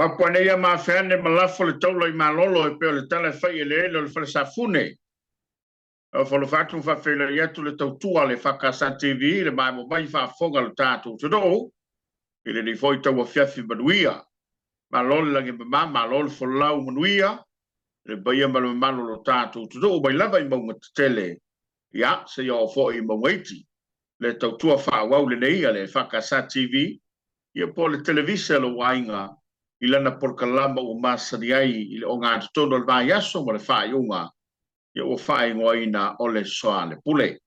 Mapu ane ia ma afe ane ma lafo le taula i malolo e pei o le tala e fai eleele o le fale Safune. E ofo-alofa atu ma faafeiloai atu le tautua a le EFKS TV i le maemo mai faafofoga a lo tatou atunuu i lenei foi tauafiafi manuia. Malo le lagi e mama, malo le folau manuia i le paia ma le mamalu o lo tatou atunuu mai lava i mauga tetele, ia, seia oo foi i mauga iti. Le tautua faaauau lenei a le EFKS TV, ia po o le televise a lou aiga i lana polokalama ua masani ai i le ogatotonu o le vaiaso ma le faaiuga, ia ua faaigoaina o le Soalepule.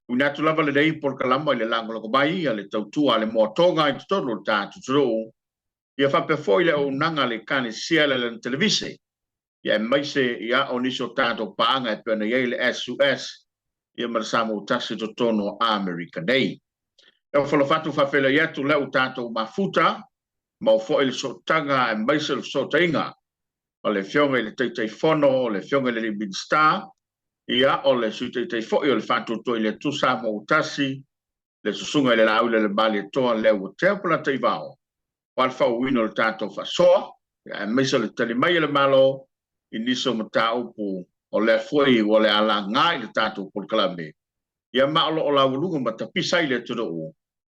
Tuuina atu lava lenei polokalama i le lagolago mai a le tautua a le Moa Toga i totonu o le tatou atunuu, ia faapea foi le auaunaga a le Ekalesia i lana televise, ia aemaise ia o nisi o tatou paaga e pei ona i ai le SUS ia ma le Samoa Tasi i totonu o Amerika nei. E ofo-alofa atu faafeiloai atu lea ua tatou mafuta, maua foi le sootaga aemaise o le fesootaiga o le Afioga i le Taitaifono, o le Afioga i le Alii Minisita, ia o le Sui Taitai foi o le Faatuatua i le Atua Samoa ua Tasi, le Susuga i le Laaulialemalietoa Leuatea Polataivao, aua le faaauauina o le tatou faasoa, aemaise o le tali mai a le Malo i nisi o mataupu o lea foi ua le a laga i le tatou polokalame, ia ma o lo o laualuga ma tapisa ai le atunuu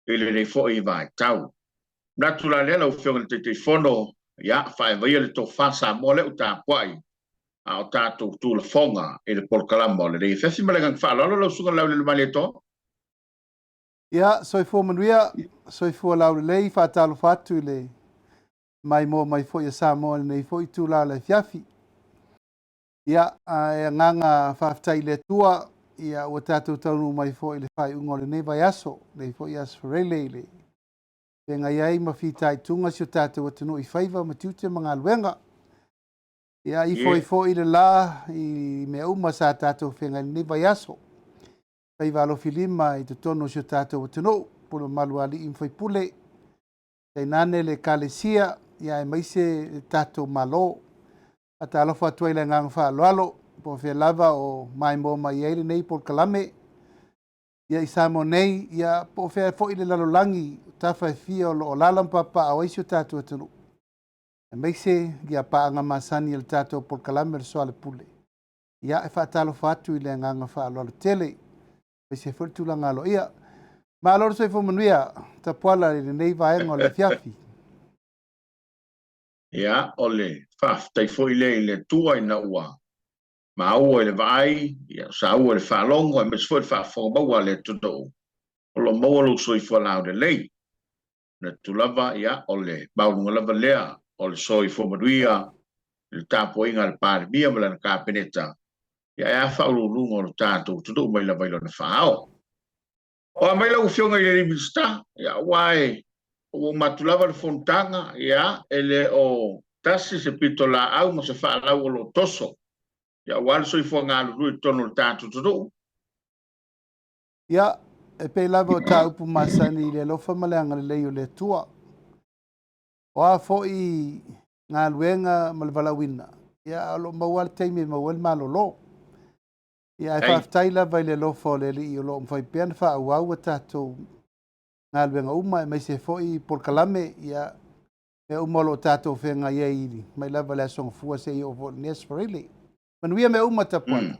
i lenei foi vaitau. Manatu la lea lau Afioga i le Taitaifono, ia, faaevaia le tofa Samoa lea ua tapuai a o tatou tulafoga i le polokalama o lenei afiafi. Ma le agaga faaaloalo lau Susuga i le Laulelumalietoa. Ia, soifua manuia, soifua laulelei, faatalofa atu i le maimoa mai foi a Samoa i lenei foi itula o le afiafi. Ia, e agaga faafetai i le Atua, ia ua tatou taunuu mai foi i le faaiuga o lenei vaiaso, lenei foi Aso Faraile i le feagai ai ma fitaituga si o tatou atunuu i faiva ma tiute ma galuega. Ia, ifo ai foi le la i mea uma sa tatou feagai i lenei vaiaso. Faiva alofilima i totonu o si o tatou atunuu, pule mamalu a alii ma faipule, tainane le Ekalesia, ia aemaise le tatou Malo. Faatalofa atu ai i le agaga faaaloalo, po o fea lava o maimoa mai ai lenei polokalame, ia i Samoa nei, ia po o fea foi le lalolagi, o tafa e fia o lo o alaala ma papaaao ai si o tatou atunuu, aemaise ia paaga masani a le tatou polokalame o le Soalepule. Ia, e faatalofa atu i le agaga faaaloalo tele, aemaise foi le tulaga aloaia. Malo le soifua manuia, Tapuala i lenei vaega o le afiafi. Ia, o le faafetai foi lea i le Atua ina ua maua i le vaai, ia, saua i le faalogo, aemaise foi le faafofoga maua a le atunuu, o lo o maua lou soifua laulelei. Manatu lava, ia, o le maualuga lava lea o le soifua manuia i le tapuaiga a le Palemia ma lana Kapeneta, ia e a faauluuluga o lo tatou atunuu mai lava i lona faa-ao. O a mai lau Afioga i le alii Minisita, ia, aua e ua uma atu lava le fonotaga, ia, e le o tasi se pitolaau ma se faalau o lo o toso, ia, aua le soifua galulue i totonu o le tatou atunuu. Ia, e pei lava o ta upu masani i le alofa ma le agalelei o le Atua. O a foi galuega ma le valaauina, ia, o lo o maua lava le taimi e maua ai le malolo. Ia, ae faafetai lava i le alofa o le Alii o lo o mafai pea ona faaauau a tatou galuega uma, aemaise foi polokalame, ia, mea uma o lo o tatou feagai ai mai lava i le Aso Gafua seia oo foi i lenei Aso Faraile. Manuia mea uma Tapuala.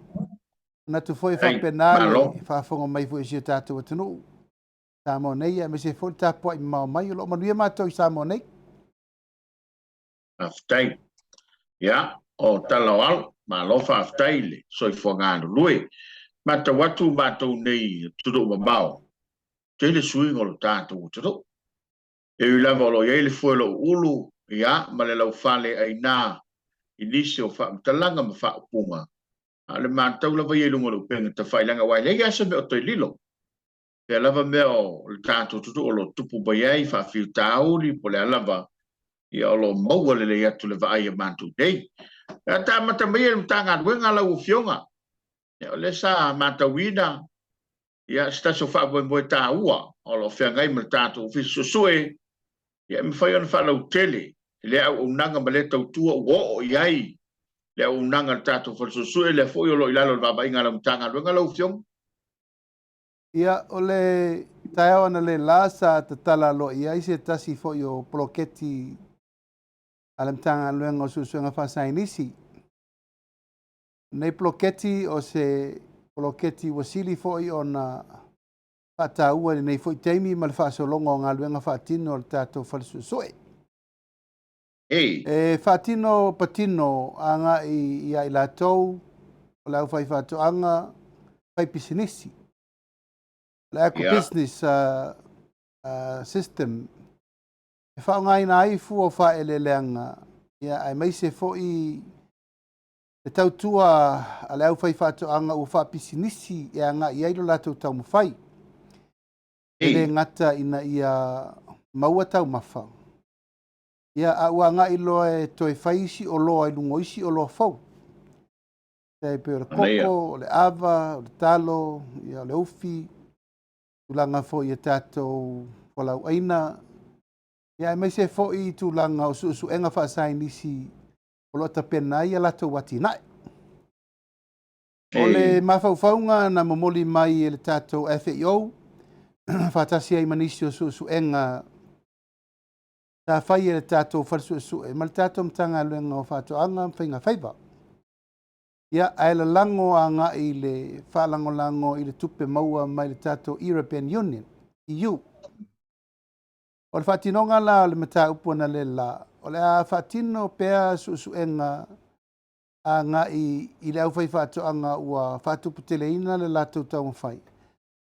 Manatu foi e faapena le faafofoga mai foi a si o tatou atunuu. Samoa nei, aemaise foi le tapuai mamao mai. O lo o manuia matou i Samoa nei. Faafetai. Ia, o tala o alo, malo faafetai i le soifua galulue. Matau atu matou nei atunuu mamao, tele suiga o lo tatou atunuu. E ui lava o lo o i ai le fue o lou ulu, ia, ma le laufale aina i nisi o faamatalaga ma faaupuga, a o le matau lava ia i luga o le upega tafailaga, aua e leai lava se mea o toe lilo. Pea lava mea o le tatou atunuu o lo o tupu mai ai faafitauli po o le a lava, ia o lo o maua lelei atu le vaai a matou nei. Ia ta amata mai i le Matagaluega lau Afioga, ia o lea sa matauina ia se tasi o faamoemoe taua o lo o feagai ma le tatou Ofisa Suesue, ia e mafai ona faalautele lea auaunaga ma lea tautua ua oo i ai le auaunaga a le tatou Fale Suesue, lea foi o lo o i lalo o le vaavaaiga a lau Matagaluega lau Afioga. Ia, o le taeao analeila sa tatala aloaia ai se tasi foi o poloketi. a le Matagaluega o Suesuega Faasaienisi. O lenei poloketi o se poloketi ua sili foi ona faataua i lenei foi taimi ma le faasologa o galuega faatino a le tatou Fale Suesue. E faatino patino agai ia i latou o le aufaifaatoaga faipisinisi, o le agribusiness system e faaaogaina ai fua o faaeleeleaga, ia, aemaise foi le tautua a le aufaifaatoaga ua faapisinisi e agai i ai lo latou taumafai. E le gata ina ia maua taumafa, ia, a ua agai loa e toe fai isi oloa i luga o isi oloa fou. E pei o le koko, o le ava, o le talo, ia, o le ufi, tulaga foi i a tatou fualauaina, ia, aemaise foi tulaga o suesuega faasaienisi o lo o tapena ai a latou atinae. O le mafaufauga na momoli mai e le tatou FAO, faatasi ai ma nisi o suesuega sa fai e le tatou Fale Suesue ma le tatou Matagaluega o Faatoaga ma Faiga Faiva. Ia, ae lalago agai i le faalagolago i le tupe maua mai le tatou European Union, EU. O le faatinoga la o le mataupu analeila, o le a faatino pea suesuega agai i le aufaifaatoaga ua faatuputeleina le latou taumafai,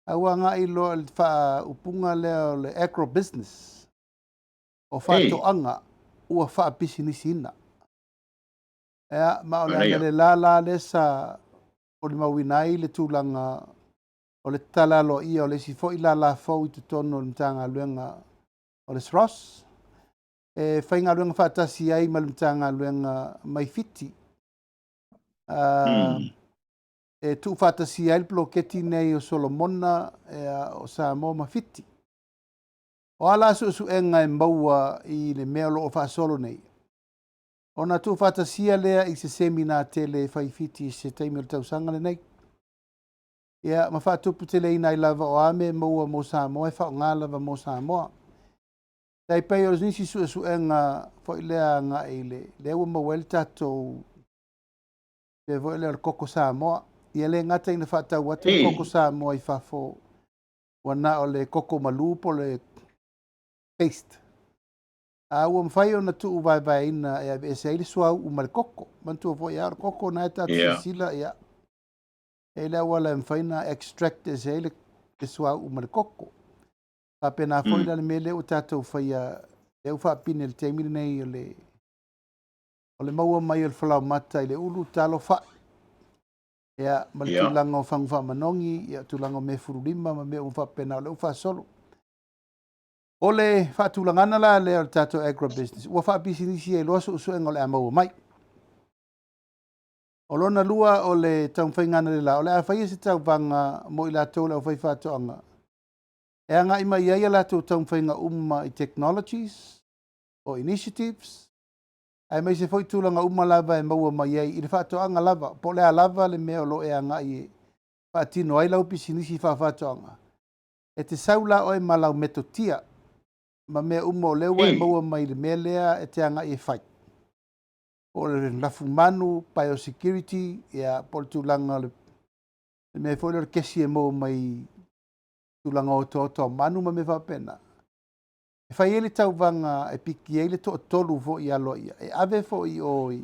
a ua agai loa i le faaupuga lea o le agro-business, o faatoaga ua faapisinisiina. Ia, ma o le analeila la lea sa molimauina ai le tulaga o le tatala aloaia o le isi foi lala fou i totonu o le Matagaluega o le SROS, e faigaluega faatasi ai ma le Matagaluega mai Fiti, e tuufaatasia ai le poloketi nei o Solomona, o Samoa ma Fiti. O a la suesuega e maua i le mea o lo o faasolo nei, ona tuufaatasia lea i se semina tele e fai i Fiti i se taimi o le tausaga lenei. Ia, ma faatuputeleina ai lava o a mea e maua mo Samoa e faaaoga lava mo Samoa. Tai pei o nisi suesuega foi lea agai i le lea ua maua ai le tatou mea foi lea o le koko Samoa. Ia le gata ina faatau atu le koko Samoa i fafo, ua na o le koko malu po o le paste, a ua mafai ona tuuvaevaeina e aveese ai le suauu ma le koko. Manatua foi lava o le koko na e tatou silasila, ia, e i ai le auala e mafai ona extract ese ai le suauu ma le koko. Faapena foi la le mea lea ua tatou faia, lea ua faapine i le taimi lenei o le o le maua mai o le falaomata i le ulu talo fai, ia, ma le tulaga o fagu faamanogi, ia, tulaga o mefululima ma mea uma faapena o lea ua faasolo. O le faatulagana la lea o le tatou agribusiness, ua faapisinisi ai loa suesuega o le a maua mai. O lona lua o le taumafaiga analeila, o le a faia se tauvaga mo i latou le aufaifaatoaga e agai mai ai a latou taumafaiga uma i technologies o initiatives, aemaise foi tulaga uma lava e maua mai ai i le faatoaga lava, po o le a lava le mea o lo o e agai e faatino ai lau pisinisi faafaatoaga. E te sau la oe ma lau metotia ma mea uma o lea ua e maua mai i le mea lea e te agai e fai. Po o le lafumanu, biosecurity, ia, po o le tulaga o le mea foi lea o le kesi e maua mai tulaga otaota o manu ma mea faapena. E fai ai le tauvaga e piki ai le toatolu foi aloaia, e ave foi i o i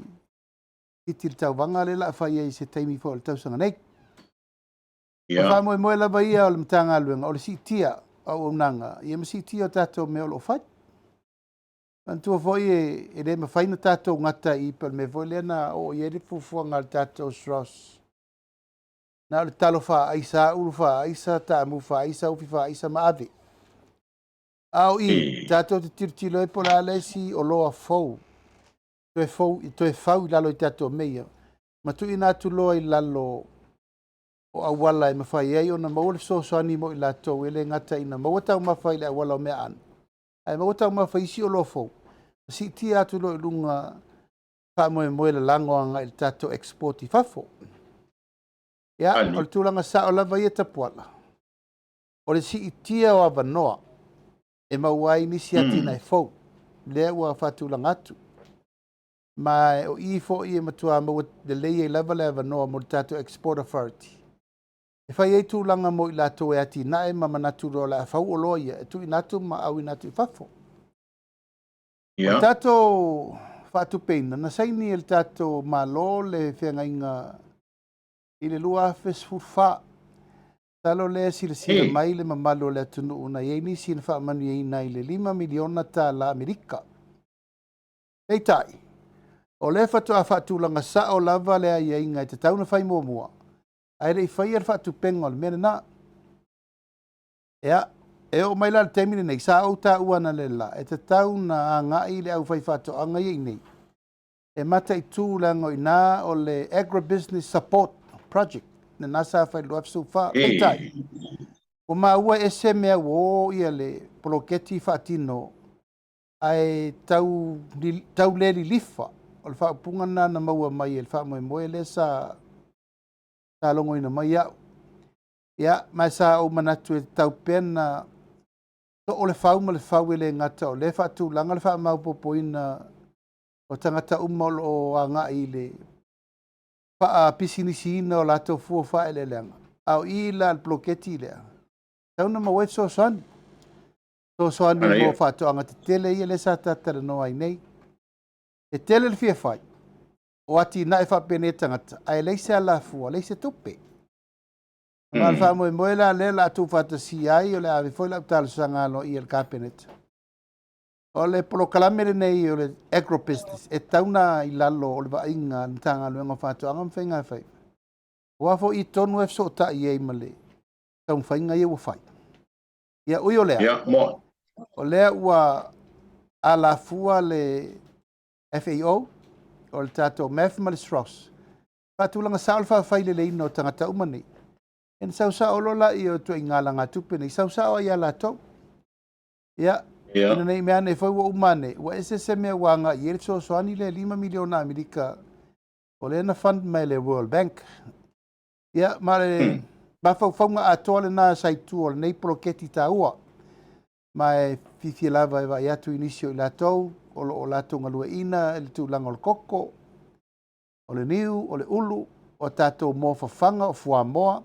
Fiti le tauvaga lea o le a fai ai i se taimi foi o le tausaga nei. O le faamoemoe lava ia o le Matagaluega, o le siitia o auaunaga, ia ma siitia o tatou mea o lo o fai. Manatua foi e le mafai ona tatou gata i i, po o le mea foi lea na oo i ai le fuafuaga a le tatou SROS, na o le talo faaaisa, ulu faaaisa, taamu faaaisa, ufi faaaisa ma ave. A o i, tatou te tilotilo ai po o le a le isi oloa fou, toe fou, toe fau i lalo i tatou mea ia, ma tuuina atu loa i lalo o auala e mafai ai ona maua le fesoasoani mo i latou, e le gata ina maua taumafa i le auala o meaano, ae maua taumafa i isi oloa fou, ma siitia atu loa i luga faamoemoe lalago agai i le tatou export i fafo. Ia, o le tulaga sao lava ia Tapuala, o le siitia o avanoa e maua ai nisi atinae fou, lea ua faatulaga atu. Ma o i foi e matua maua lelei ai lava le avanoa mo le tatou Export Authority. E fai ai tulaga mo i latou e atinae ma manatu loa o le a fau oloa ia e tuuina atu ma auina atu i fafo. O le tatou faatupeina, na saini e le tatou Malo le feagaiga i le 2014. Masalo lea e silasila mai le mamalu o le atunuu na i ai nisi na faamanuiaina i le $5 miliona tala Amerika. Peitai, o lea faatoa faatulaga sao lava le aiaiga e tatau ona fai muamua, ae le i faia le faatupega o le mea lena. Ia, e oo mai la i le taimi lenei, sa ou taua analeila, e tatau ona agai le aufaifaatoaga ia i inei e mataitu leaga o i ina o le Agribusiness Support Project lena sa fai i le 2014. Peitai, ua maua e ese mea ua o ia le poloketi faatino ae tau, tau le lilifa. O le faaupuga lena na maua mai e le faamoemoe lea sa sa logoina mai au. Ia, ma sa ou manatu e tatau pea na too le fau ma le fau e le gata o lea e faatulaga le faamaopoopoina o tagata uma o lo o agai i le faapisinisiina o latou fua faaeleeleaga, a o i la i le poloketi lea, tatau ona maua ai fesoasoani. Fesoasoani mo faatoaga tetele ia lea sa ta talanoa ai nei. E tele le fia fai o atinae faapenei tagata, ae leai se alafua, leai se tupe. Ma o le faamoemoe la lea o le a tuufaatasia ai, o le a ave foi lau talosaga aloaia i le Kapeneta. O le polokalame lenei o le agrobusiness e tatau ona i lalo o le vaaiga a le Matagaluega o Faatoaga ma Faigafaiva. Aua foi i tonu e fesootai ai ma le taumafaiga ia ua fai. Ia ui o lea, o lea ua alafua le FAO, o le tatou MAF ma le SROS, faatulaga sao le faafaileleina o tagata uma nei. Ona sau sao loa lea o ituaiga alagatupe nei, sau sao ai ia latou. Ia, ina ne i mea ane foi ua uma ane, ua ese se mea ua agai i ai le fesoasoani lea $5 miliona Amerika o lea na fund mai e le World Bank. Ia, ma le mafaufauga atoa lena sa i tua o lenei poloketi taua. Ma e fiafia lava e vaai atu i nisi o i latou o lo o latou galueaiina i le tulaga o le koko, o le niu, o le ulu, o a tatou moa fafaga, o fuamoa.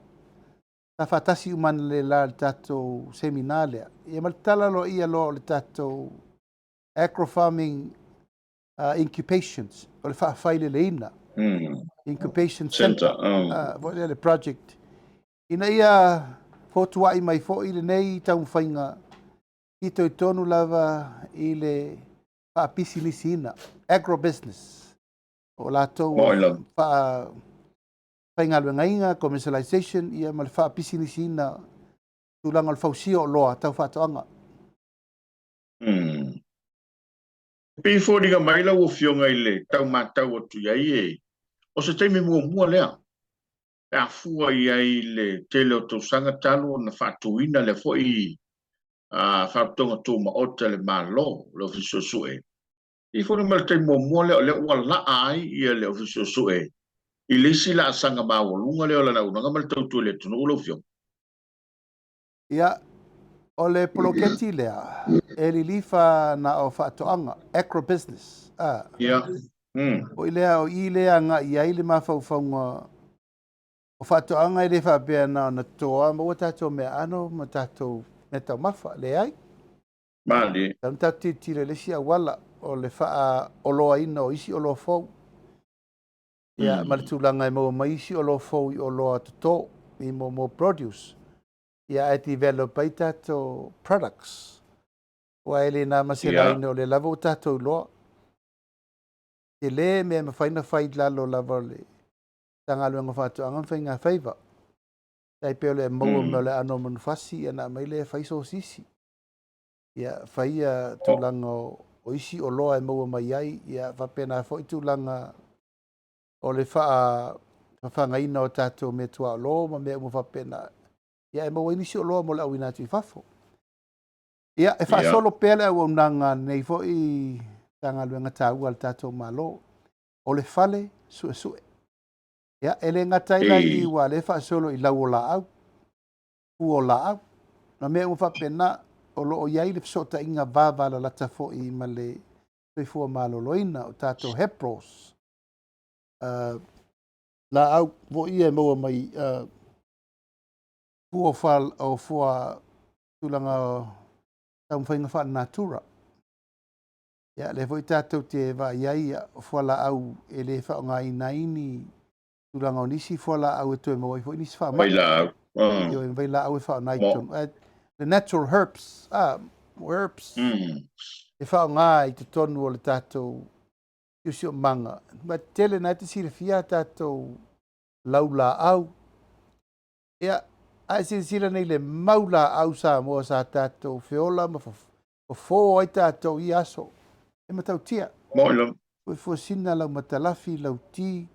Sa faatasi uma analeila i le tatou seminar lea. Ia ma le tala aloaia loa o le tatou Agro-Farming Incubations, o le faafaileleina. Incubation Center, foi lea le project, ina ia fotuai mai foi lenei taumafaiga fitoitonu lava i le faapisinisiina, agro-business, o latou faafaigaluegaina, commercialization, ia ma le faapisinisiina tulaga o le fausia o oloa tau faatoaga. E pei e foliga mai lau Afioga i le tau matau atu i ai e, o se taimi muamua lea pe a fua i ai i le tele o tausaga talu ona faatuina lea foi Faalapotopotoga Tumaoti a le Malo, le Ofisa Suesue. E pei e foliga mai o le taimi muamua lea o lea ua laa ai le Ofisa Suesue i le isi laasaga maualuga lea o lana auaunaga ma le tautua i le atunuu lau Afioga. Ia, o le poloketi lea, e lilifa na o faatoaga, agro-business. A. Ia. O i lea, o i lea agai i ai le mafaufauga o faatoaga e le faapea na ona toa maua tatou meaano ma tatou meataumafa. Leai. Malie. Tatau ona tatou tilotilo i le isi auala o le faaoloaina o isi oloa fou. Ia, ma le tulaga e maua mai isi oloa fou i oloa toto, i mo produce. Ia, ae develop ai tatou products. Aua e le na ma se laina o lea lava ua tatou iloa. Tele mea e mafai ona fai i lalo lava o le Matagaluega o Faatoaga ma Faigafaiva. Tai pei o le maua mai o le aano o manufasi, ia ona aumai lea e fai sosisi. Ia, fai ia tulaga o isi oloa e maua mai ai, ia faapena foi tulaga o le faafagaina o tatou meatuaolo ma mea uma faapena. Ia e maua ai nisi oloa mo le auina atu i fafo. Ia, e faasolo pea le auaunaga a lenei foi Matagaluega taua a le tatou Malo, o le fale suesue. Ia, e le gata ai la i i, aua o lea e faasolo i lau o laau, fua o laau, ma mea uma faapena, o lo o i ai le fesootaiga vavalalata foi ma le Soifua Maloloina, o tatou HEPROS, laau foi ia e maua mai fua o fua tulaga o taumafaiga faalenatura. Ia, lea foi tatou te vaai ai, o fualaau e le faaaogaina ai ni tulaga o nisi fualaau e toe maua ai foi nisi faamai. Vailaau. Ioe, vailaau e faaaoga i totonu. The natural herbs, herbs e faaaoga i totonu o le tatou siosiomaga. Ma tele na e te silafia a tatou laulaau. Ia, a e silasila nei le mau laau Samoa sa tatou feola ma fofo ai tatou i aso, e matautia. Moi lava. Fuefuesina, laumatalafi, lauti,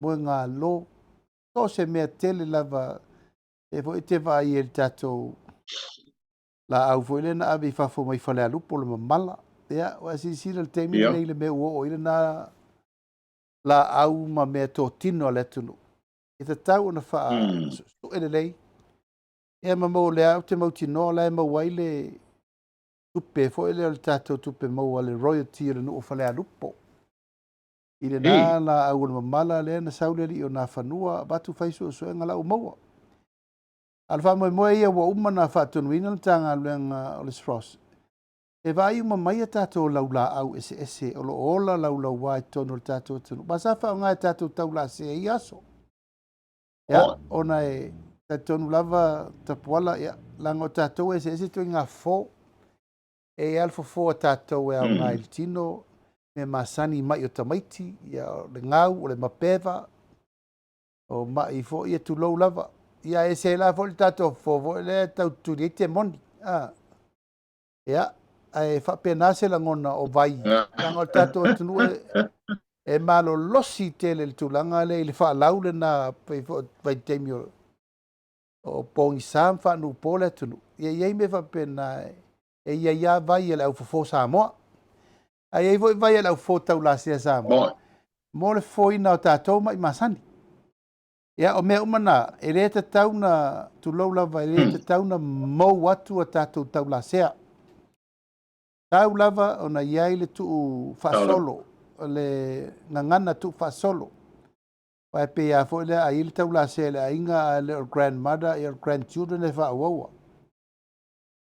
moegalo, so o se mea tele lava e foi te vaai ai i le tatou laau foi lea na ave i fafo mai Falealupo, le mamala. Ia, ua e silasila i le taimi lenei i le mea ua oo i lena laau ma mea totino a le atunuu. E tatau ona faasuesue lelei. Ia ma maua lea ou te mautinoa o la e maua ai le tupe foi lea o le tatou tupe maua, le royalty o le nuu o Falealupo. I lena laau o le mamala lea na sau le alii o Nafanua avatu fai suesuega la ua maua. A o le faamoemoe ia ua uma ona faatonuina le Matagaluega o le SROS e vaai uma mai a tatou laulaau eseese o lo o ola laulauā i totonu o le tatou atunuu. Ma sa faaaoga e tatou taulasea i ia aso. Ia, ona e talitonu lava Tapuala, ia, leaga o tatou e eseese ituaiga fofo. E i ai lava le fofo a tatou e aoga i le tino, mea masani i mai o tamaiti, ia, o le gau, o le mapeva, o mai foi ia tulou lava. Ia, e ese la foi le tatou fofo foi lea e tau tutuli ai temoni. Ia, ae faapena se lagona o vai, leaga o le tatou atunuu e malolosi tele i le tulaga lea i le faalau lena pei foi o vaitaimi o pogisa ma faanuupo le atunuu. Ia, e i ai mea faapena, e i ai lava vai a le aufofo Samoa, ae i ai foi vai a le aufofo taulasea Samoa mo le fofoina o tatou mai masani. Ia, o mea uma na, e le tatau na, tulou lava, e le tatau na mou atu a tatou taulasea. Tau lava ona i ai le tuu faasolo, o le gagana tuu faasolo. Aua e pei lava foi lea, a i ai le taulasea i le aiga, a le o le grandmother, ia o le grandchildren e faaauaua.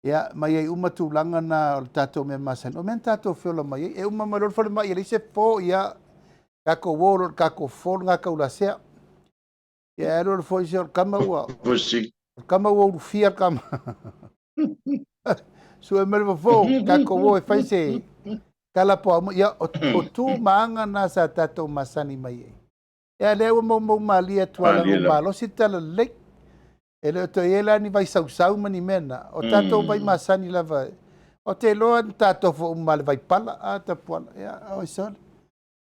Ia, ma i ai uma tulaga na o le tatou mea masani. O mea na tatou feola mai ai, e uma mai loa le falemai e leai se fofo, ia, tatou o loa i le tatou fofo lena taulasea. Ia, e alu alu foi se o le tama ua, o le tama ua ulufia le tama. Sue mai le fofo, tatou o e fai se tala po o ia, o tu ma aga na sa tatou masani mai ai. Ia, lea ua maumau malie atu lava, ua malosi le talalelei. E le o toe i ai la ni vai sausau ma ni mea na. O tatou vai masani lava. Ou te iloa na tatou tofu uma ma le vaipala, a Tapuala. Ia, oi sole.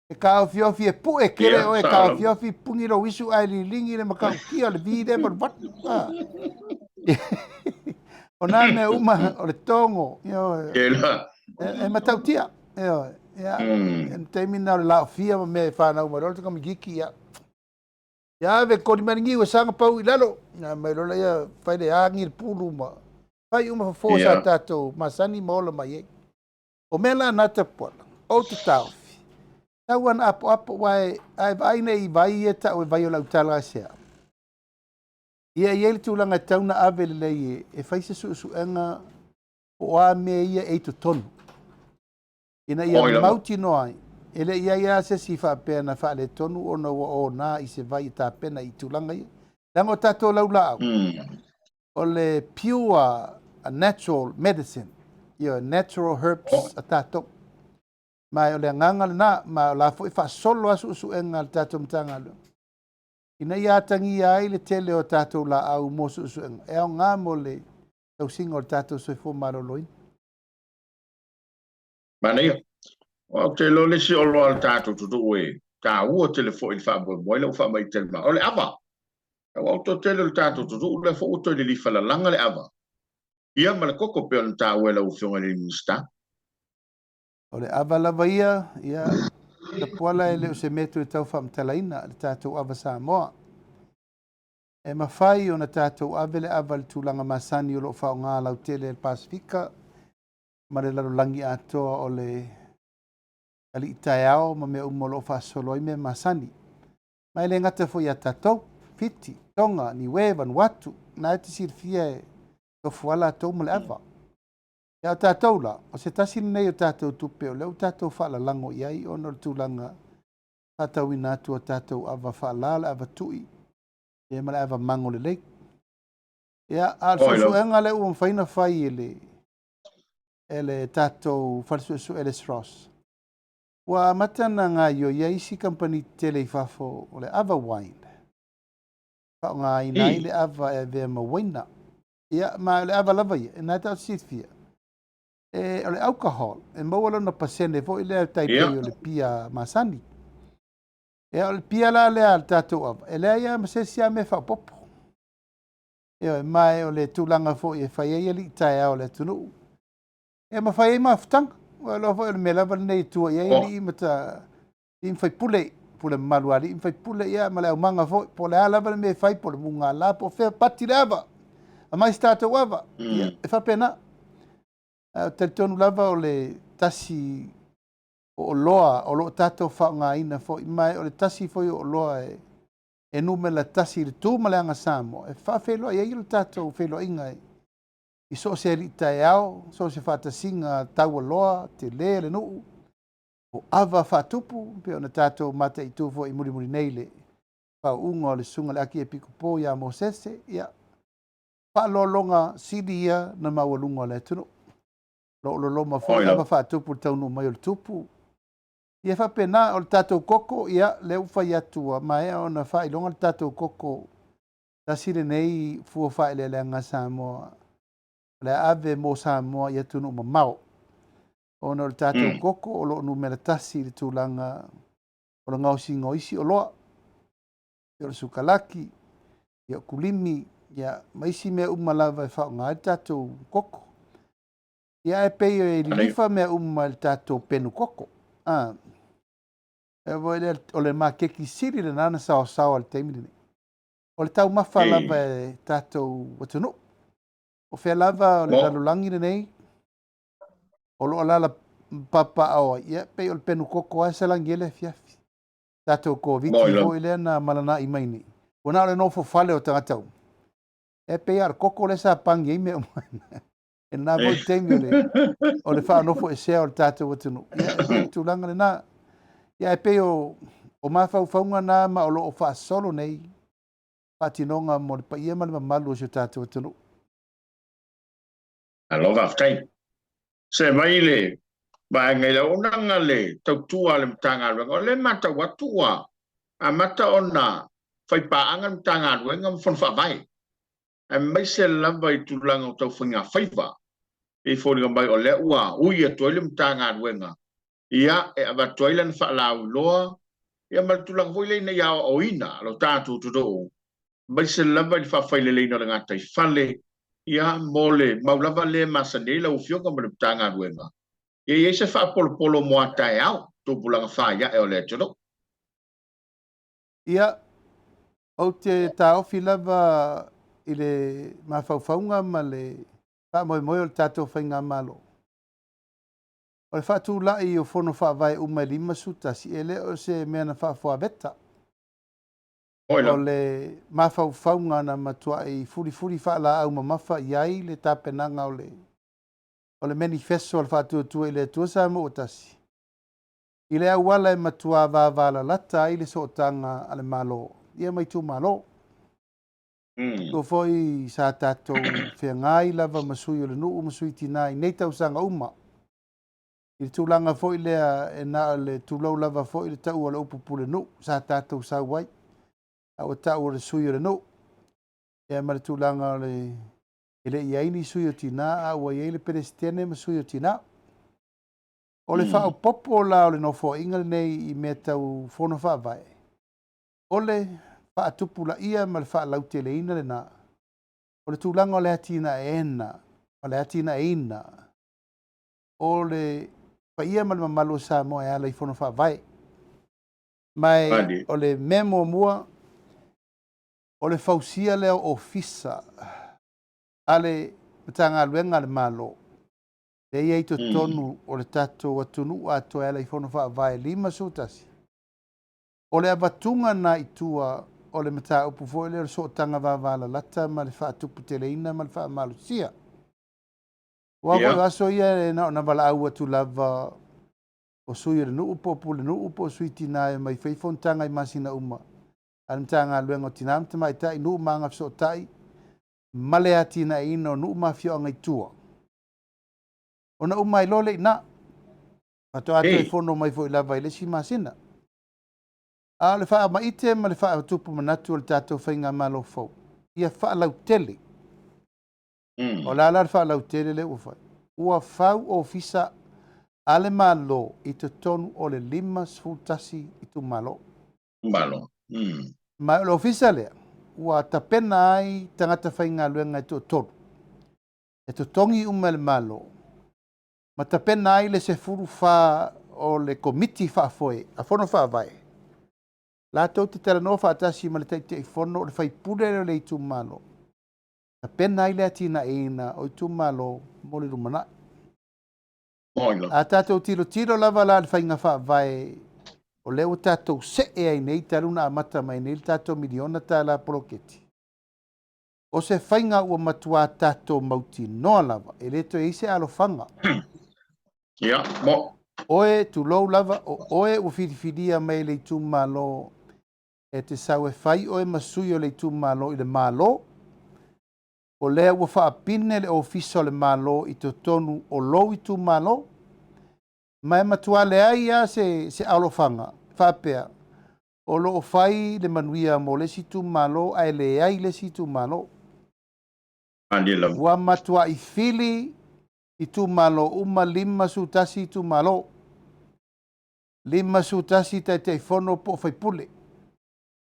E taofiofi e pue kele oe, taofiofi puni lou isu ae liligi le matautia o le vi lea ma le vatu. O nā mea uma o le togo, ioe. E matautia, ioe. Ia, e taimi na o le laofia ma mea e whanau mai loa le tamaitiiti, ia. Ia ave koli mai le niu e saga pau i lalo. Ia mai loa ia fai le agi le pulu ma fai uma fofo sa tatou masani ma ola mai ai. O mea la na Tapuala, ou te taofi, tau ana apoapo, aua e, a e vaai nei i vai ia e tau e vai o le autala aisea. Ia e i ai le tulaga e tatau ona ave lelei e fai se suesuega po o a mea ia e i totonu, ina ia mautinoa ai, e le i i ai lava se isi faapea na faaletonu ona ua ona i se vai e tapena i tulaga ia. Leaga o tatou laulaau, o le pure natural medicine, ioe, natural herbs a tatou. Ma o le agaga lena, ma o la foi faasolo lava suesuega a le tatou Matagaluega, ina ia atagia ai le tele o tatou laau mo suesuega, e aoga mo le tausiga o le tatou soifua maloloina. Manaia. Ou te iloa le isi oloa a le tatou atunuu e taua tele foi i le faamoemoe lea ua faamaite le o le ava. Aua o le toatele o le tatou atunuu lea foi ua toe lilifa lalaga le ava. Ia ma le koko pei ona taua e lau Afioga i le Minisita. O le ava lava ia, ia, Tapuala e le o se mea toe tau faamatalaina le tatou ava Samoa. E mafai ona tatou ave le ava i le tulaga masani o lo o faaaoga lautele e le Pasefika ma le lalolagi atoa o le alii taeao ma mea uma o lo o faasolo ai mea masani. Ma e le gata foi ia tatou, Fiti, Tonga, Niue, Vanuatu, na e te silafia e tofu lava latou ma le ava. Ia o tatou la, o se tasi lenei o tatou tupe o lea ua tatou faalalago i ai ona o le tulaga faatauina atu o tatou ava faala, le ava tui, ia ma le ava mago lelei. Ia, a o le suesuega lea ua mafai ona fai e le e le tatou fale suesue le SROS, ua amata ona gaoioi ai isi kamupani tetele i fafo o le ava wine, faaaogaina ai le ava e avea ma uaina. Ia, ma o le ava lava ia, na e tatou silafia, e, o le alcohol, e maua lona pasene foi lea tai pei o le pia masani. Ia, o le pia la lea a le tatou ava, e leai lava ma se isi lava mea faaopoopo. Ioe, ma o le tulaga foi e fai ai alii taeao o le atunuu, e ma fai ai mafutaga. Ua iloa foi o le mea lava lenei e tua i ai alii ma ta alii ma faipule, pule mamalu a alii ma faipule, ia ma le aumaga foi, po o le a lava le mea e fai, po o le mugala, po o fea, pati le ava, aumai se tatou ava. Ia, e faapena. Ae ou te talitonu lava o le tasi o oloa o lo o tatou faaaogaina foi, ma o le tasi foi o oloa e numera tasi i le tu ma le aga Samoa, e faafeiloai ai le tatou feiloaiga i so o se alii taeao, so o se faatasiga taualoa, tele le nuu, o ava faatupu, pei ona tatou mataitu foi mulimuli nei le faauuga o le susuga i le Akiepikopo ia Mosese, ia, faaaloaloga sili ia na maualuga o le atunuu. Lo o loloma foi ava faatupu i le taunuu mai o le tupu. Ia faapena, o le tatou koko, ia, lea ua fai atu ua maea ona faailoga le tatou koko, tasi lenei fua faaeleeleaga a Samoa, o le a ave mo Samoa i atunuu mamao. Ona o le tatou koko o lo o numera tasi i le tulaga o le gaosiga o isi oloa, o le sukalaki, ia o kulimi, ia ma isi mea uma lava e faaaoga ai le tatou koko. Ia ae pei e lilifa mea uma i le tatou penu koko. A, e foi lea, o le maketi sili lena na saosaoa i le taimi lenei. O le taumafa lava e tatou atunuu. O fea lava o le lalolagi lenei, o lo o alaala papaaao ai, ia pei o le penu koko lava e salani ai le afiafi. Tatou Koviti foi lea na malanai mai nei, ua na o le nofo fale o tagata uma. E pei lava o le koko lea sa pani ai mea uma. I lena foi taimi o le, o le faanofoesea o le tatou atunuu. Ia, e pei o le tulaga lena. Ia, e pei o, o mafaufauga na ma o lo o faasolo nei faatinoga mo le paia ma le mamalu o si o tatou atunuu. Malo faafetai. Se mai le vaega i le auaunaga le tautua a le Matagaluega, o lea e matau atu ua amata ona fai paaga le Matagaluega ma Fono Faavae, aemaise lava i tulaga o tau faigafaiva. E foliga mai o lea ua ui atu ai le Matagaluega, ia, e avatu ai lana faalauiloa, ia ma le tulaga foi lea ina ia aoaoina lo tatou atunuu, aemaise lava i le faafaileleina o le gataifale, ia, mo le mau lava lea e masani ai lau Afioga ma le Matagaluega, ia i ai se faapolopolo mo a taeao, tupulaga faiae o le atunuu. Ia, ou te taofi lava i le mafaufauga ma le faamoemoe o le tatou faigamalo. O le faatulai o Fono Faavae uma e 51, e le o se mea na faafoaveta. O le mafaufauga na matuai fulifuli faalaau mamafa i ai le tapenaga o le o le manifesto a le Faatuatua i le Atua Samoa ua Tasi, i le auala e matua vavalalata ai le sootaga a le Malo ia ma itumalo. Ua foi sa tatou feagai lava ma sui o le nuu ma sui tina i nei tausaga uma, i le tulaga foi lea e na o le tulou lava foi le tau o le upu pulenuu sa tatou sau ai, a ua tau o le sui o le nuu, ia ma le tulaga o le e le i i ai ni sui o tina, a ua i ai le Peresetene ma sui o tina. O le faaopoopo la o le Nofoaiga lenei i mea tau Fono Faavae, o le faatupulaia ma le faalauteleina lena o le tulaga o le atinaeina, o le atinaeina o le paia ma le mamalu o Samoa e ala i Fono Faavae. Ma e, o le mea muamua, o le fausia lea o ofisa a le Matagaluega a le Malo. Lea e i ai i totonu o le tatou atunuu atoa e ala i Fono Faavae 51, o le avatuga lena i tua o le mataupu foi lea o le sootaga vavalalata ma le faatuputeleina ma le faamalosia. Aua foi o aso ia e na ona valaau atu lava o sui o le nuu po o pulenuu po o sui tina e omai fai fonotaga i masina uma a le Matagaluega o Tina ma Tamaitai, Nuu ma Agafesootai ma le atinaeina o nuu ma afioaga i tua. Ona uma ai loa lea i ina. Faatoa toe fono mai foi lava i le isi masina. A o le faamaite ma le faatupu manatu o le tatou faigamalo fou, ia faalautele. O le a la le faalautele lea ua fai? Ua fau ofisa a le Malo i totonu o le 51 itumalo. Malo. Ma o le ofisa lea, ua tapena ai tagata faigaluega e toatolu, e totogi uma e le Malo, ma tapena ai le 14 o le Komiti Faafoe a Fono Faavae, latou te talanoa faatasi ma le Taitaifono o le faipule lea o le itumalo, tapena ai le atinaeina o itumalo mo le lumanai. A tatou tilotilo lava la i le faiga faavae o lea ua tatou see ai nei talu ona amata mai nei le tatou miliona tala poloketi, o se faiga ua matua tatou mautinoa lava e le toe i ai se alofaga. Ia, mo. Oe, tulou lava, o oe ua filifilia mai e le itumalo e te sau e fai oe ma sui o le itumalo i le Malo, o lea ua faapine le Ofisa o le Malo i totonu o lou itumalo, ma e matua leai lava se, se alofaga faapea o lo o fai le manuia mo le isi itumalo ae leai le isi itumalo. Ua matuai fili itumalo uma 51 itumalo. 51 Taitaifono po o faipule.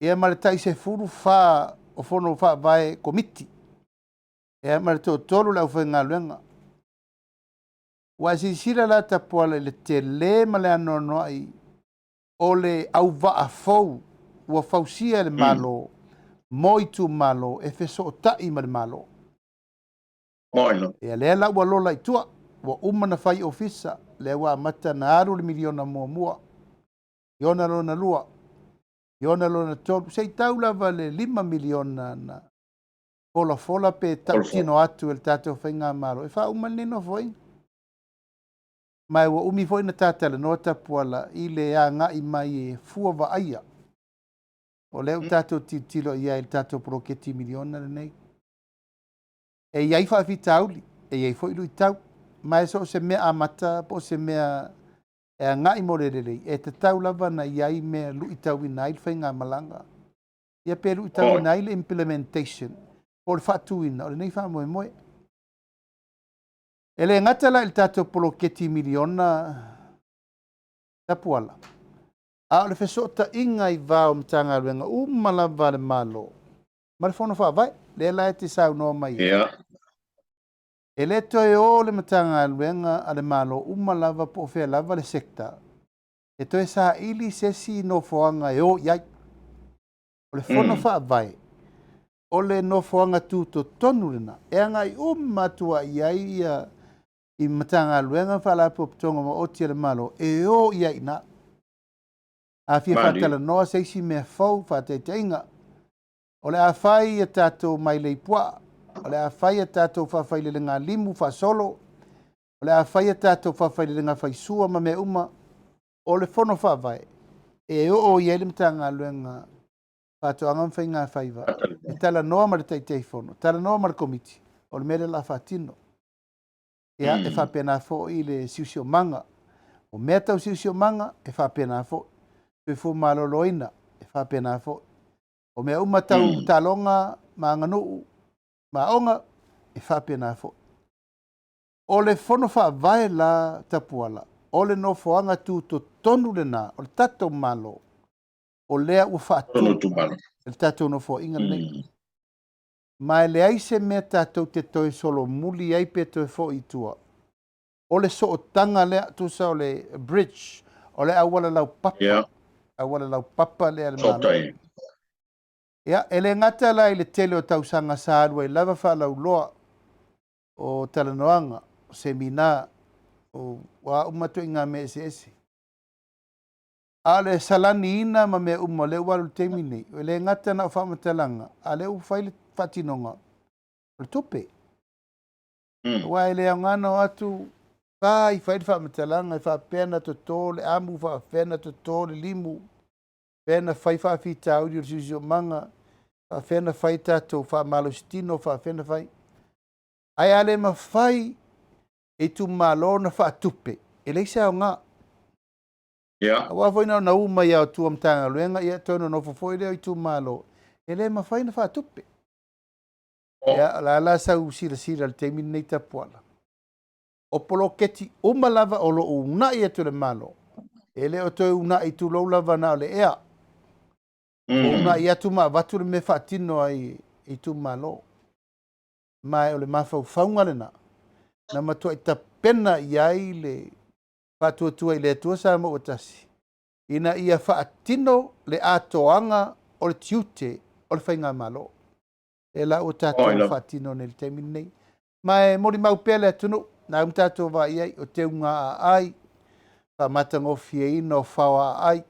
Ia ma le tai 14 o fono faavae komiti. Ia ma le toatolu o le aufaigaluega. Ua e silasila la Tapuala i le tele ma le anoanoai o le auvaa fou ua fausia e le Malo mo itumalo e fesootai ma le Malo. Ia lea la ua lola i tua, ua uma ona fai ofisa, lea ua amata ona alu le miliona muamua, miliona lona lua, miliona lona tolu, se i tau lava le $5 miliona na folafola pe tautino atu e le tatou faigamalo e faauma lenei nofoaiga. Ma ua umi foi na ta talanoa Tapuala i le agai mai e fua vaaia. O lea ua tatou tilotilo i ai i le tatou poloketi miliona lenei. E i ai faafitauli, e i ai foi luitau, ma e so o se mea amata po o se mea e agai mo le lelei, e tatau lava ona i ai mea e luitauina ai le faigamalaga, ia pe luitauina ai le implementation po o le faatuina o lenei faamoemoe. E le gata la i le tatou poloketi miliona Tapuala, a o le fesootaiga i va o Matagaluega uma lava a le Malo ma le Fono Faavae, lea la e te saunoa mai ai. E le toe o le Matagaluega a le Malo uma lava po o fea lava le sector e toe saili se isi nofoaga e o i ai. O le Fono Faavae, o le nofoaga tutotonu lena e agai uma atu ai i ai ia i Matagaluega ma Faalapotopotoga Maoti a le Malo e o i ai i ina. A fia faatalanoa se isi mea fou, faataitaiga, o le a fai a tatou mailei puaa, o le a fai a tatou faafailelega limu faasolo, o le a fai a tatou faafailelega faisua ma mea uma, o le Fono Faavae e oo i ai le Matagaluega Faatoaga ma Faigafaiva e talanoa ma le Taitaifono, talanoa ma le Komiti, o le mea lea o le a faatino. Ia, e faapena foi le siosiomaga. O mea tau siosiomaga, e faapena foi. Soifua maloloina, e faapena foi. O mea uma tau taaloga ma aganuu ma aoga, e faapena foi. O le Fono Faavae la Tapuala, o le nofoaga tutotonu lena o le tatou Malo, o lea ua faatu e le tatou nofoaiga lenei. Ma e leai se mea tatou te toe solomuli ai pe toe foi i tua. O le sootaga lea, tusa o le bridge, o le auala laupapa, auala laupapa lea a le Malo. Ia, e le gata la i le tele o tausaga sa alu ai lava faalauloa o talanoaga, o semina, O a uma ituaiga mea eseese. A o le salaniina ma mea uma o lea ua alu i le taimi nei, e le gata na o faamatalaga, a o lea ua fai le faatinoga o le tupe. Aua e le aoga na o atu fai fai le faamatalaga e faapea na toto le amu, faapea na toto le limu, faapea na fai faafitauli o le siosiomaga, faapea na fai tatou faamalositino, faapea na fai. Ae a le mafai e itumalo na faatupe, e leai se aoga. Aua foi na ona u mai lava o tua o Matagaluega, ia toe nonofo foi lea o itumalo, e le mafai na faatupe. Ia, o le a la sau silasila i le taimi lenei Tapuala? O poloketi uma lava o lo o uunai atu e le Malo, e le o toe uunai tulou lava na o le ea. Ua uunai atu ma avatu le mea e faatino ai e itumalo. Ma o le mafaufauga lena na matuai tapena i ai le Faatuatua i le Atua Samoa ua Tasi, ina ia faatino le atoaga o le tiute o le Faigamalo. Lea la ua tatou faatino nei i le taimi lenei. Ma e molimau pea le atunuu, na uma tatou vaai i ai, o teuga aai, faamatagofieina o fao aai,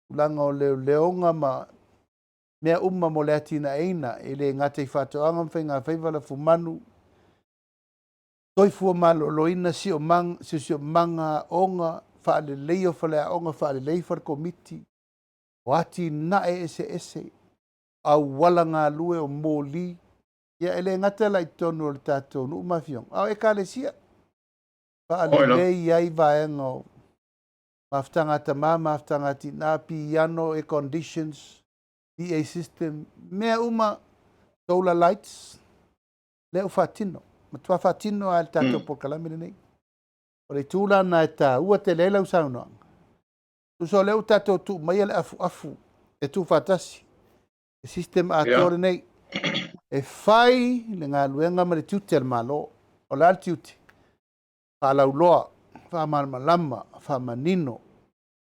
tulaga o leoleoga ma mea uma mo le atinaeina, e le gata i faatoaga ma faigafaiva, lafumanu, soifua maloloina, siosiomaga, aoga, faaleleia o faleaoga, faalelei falekomiti, o atinae eseese, auala galue, o moli. Ia e le gata la i totonu o le tatou nuu ma afioga, a o ekalesia. Faalelei ai vaega o mafutaga a tama, mafutaga a tina, piano, air conditions, PA system, mea uma, solar lights, lea ua faatino. Matua faatino lava e le tatou polokalame lenei. O le itu la lena e taua tele ai lau saunoaga. Tusa o lea ua tatou tuu maia le afuafu e tuufaatasi, le system atoa lenei, e fai le galuega ma le tiute a le Malo. O le a le tiute? Faalauloa, faamalamalama, faamanino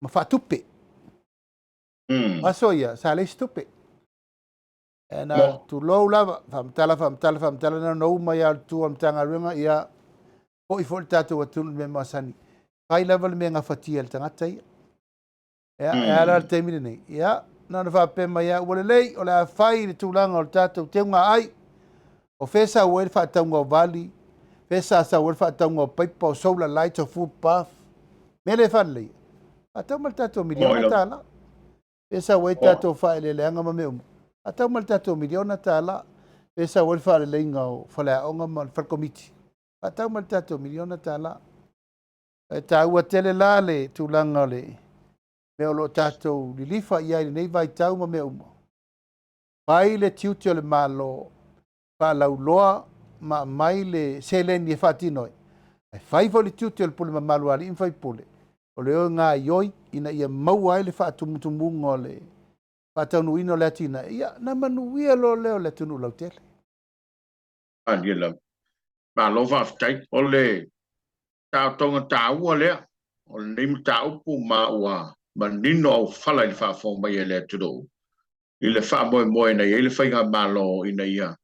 ma faatupe. O aso ia, sa leai se tupe. E na tulou lava, faamatala, faamatala, faamatala, na ona uma ia o le tu a le Matagaluega, ia foi foi le tatou atunuu i le mea masani. Fai lava le mea gafatia e le tagata ia. Ia, e a la le taimi lenei? Ia, na ona faapea mai lava, ua lelei, o le a fai le tulaga o le tatou teuga ai. O fea e sau ai le faatauga o vali, fea sa sau ai le faatauga o paipa, o solar lights, o food bath, mea lea e faaleleia. Faatau mai le tatou miliona tala. Fea sau ai tatou faaeleeleaga ma mea uma. Faatau mai le tatou miliona tala. Fea sau ai le faaleleiga o faleaoga ma le falekomiti. Faatau mai le tatou miliona tala. E taua tele la le tulaga o le mea o lo o tatou lilifa i ai i lenei vaitau ma mea uma. Fai le tiute o le Malo, faalauloa ma aumai le seleni e faatino ai. Ae fai foi le tiute o le pule mamalu a alii ma faipule, o le o e gaoioi ina ia maua ai le faatumutumuga o le faataunuuina o le atinae, ia na manuia loa lea o le atunuu lautele. Malie lava. Malo faafetai. O le taotoga taua lea o lenei mataupu ma ua manino aufala i le faafofoga mai a le atunuu i le faamoemoe na i ai le Faigamalo ina ia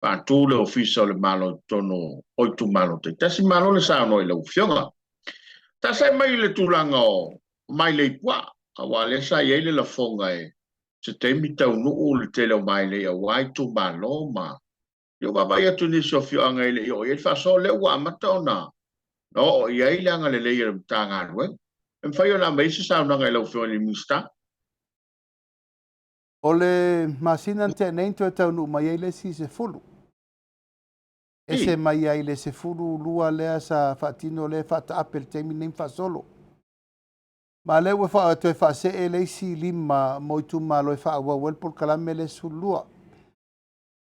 faatu le Ofisa o le Malo i totonu o itumalo taitasi. Malo le saunoa i lau Afioga. Taasae mai i le tulaga o mailei puaa, aua o lea sa i ai le lafoga e se taimi taunuu le tele o mailei aua itumalo ma i ou vaavaai atu i nisi o afioaga e le i oo i ai le faasoa, lea ua amata ona oo i ai le agalelei o le Matagaluega. E mafai ona aumai ai se saunoaga i lau Afioga i le Minisita? O le masina na tea nei na toe taunuu mai ai le isi 10. Ese mai ai le 12 lea sa faatino lea e faataape i le taimi lenei ma faasolo. Ma lea ua toe faasee le isi 5 mo itumalo e faaauau ai le polokalame lea 12.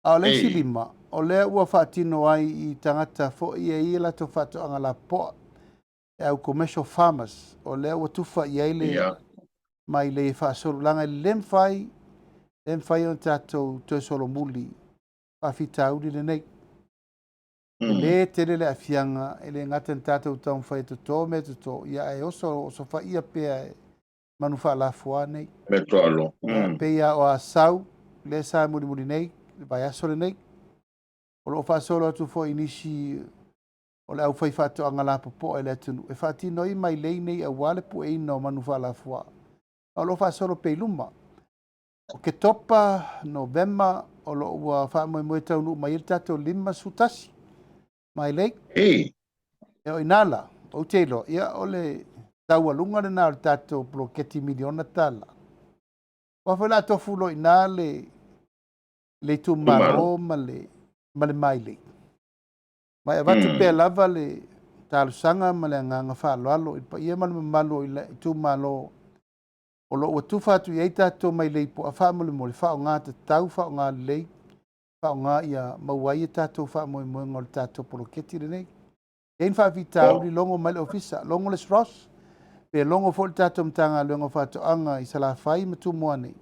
A o le isi 5, o lea ua faatino ai i tagata foi e i ai latou faatoaga lapoa, e au commercial farmers, o lea ua tufa i ai le mailei e faasolo, leaga e le mafai, le mafai ona tatou toe solomuli faafitauli lenei. E le tele le aafiaga, e le gata ina tatou taumafai e toto mea toto, ia ae oso osofaia pea e manu faalafoa nei. Mea toalo. Ia, pei lava o Asau, lea sa mulimuli nei, le vaiaso lenei. O lo o faasolo atu foi i nisi o le aufaifaatoaga lapopoa i le atunuu e faatino ai mailei nei aua le pueina o manu faalafua, a o lo o faasolo pea i luma. O Ketopa, Novema, o lo o ua faamoemoe taunuu mai ai le tatou 51 mailei. Ei. E o ina la, ou te iloa, ia o le taualuga lena o le tatou poloketi miliona tala. Aua foi o le a tofu loa i ina le, le itumalo ma le, ma le mailei. Ma e avatu pea lava le talosaga ma le agaga faaaloalo i le paia ma le mamalu o itumalo o lo o ua tufa atu i ai tatou mailei puaa, faamolemole, faaaoga tatau, faaaoga lelei, faaaoga ia maua ai a tatou faamoemoega o le tatou poloketi lenei. E i ai ni faafitauli, logo mai le ofisa, logo le SROS, pe logo foi le tatou Matagaluega o Faatoaga i Salafai ma Tumua nei,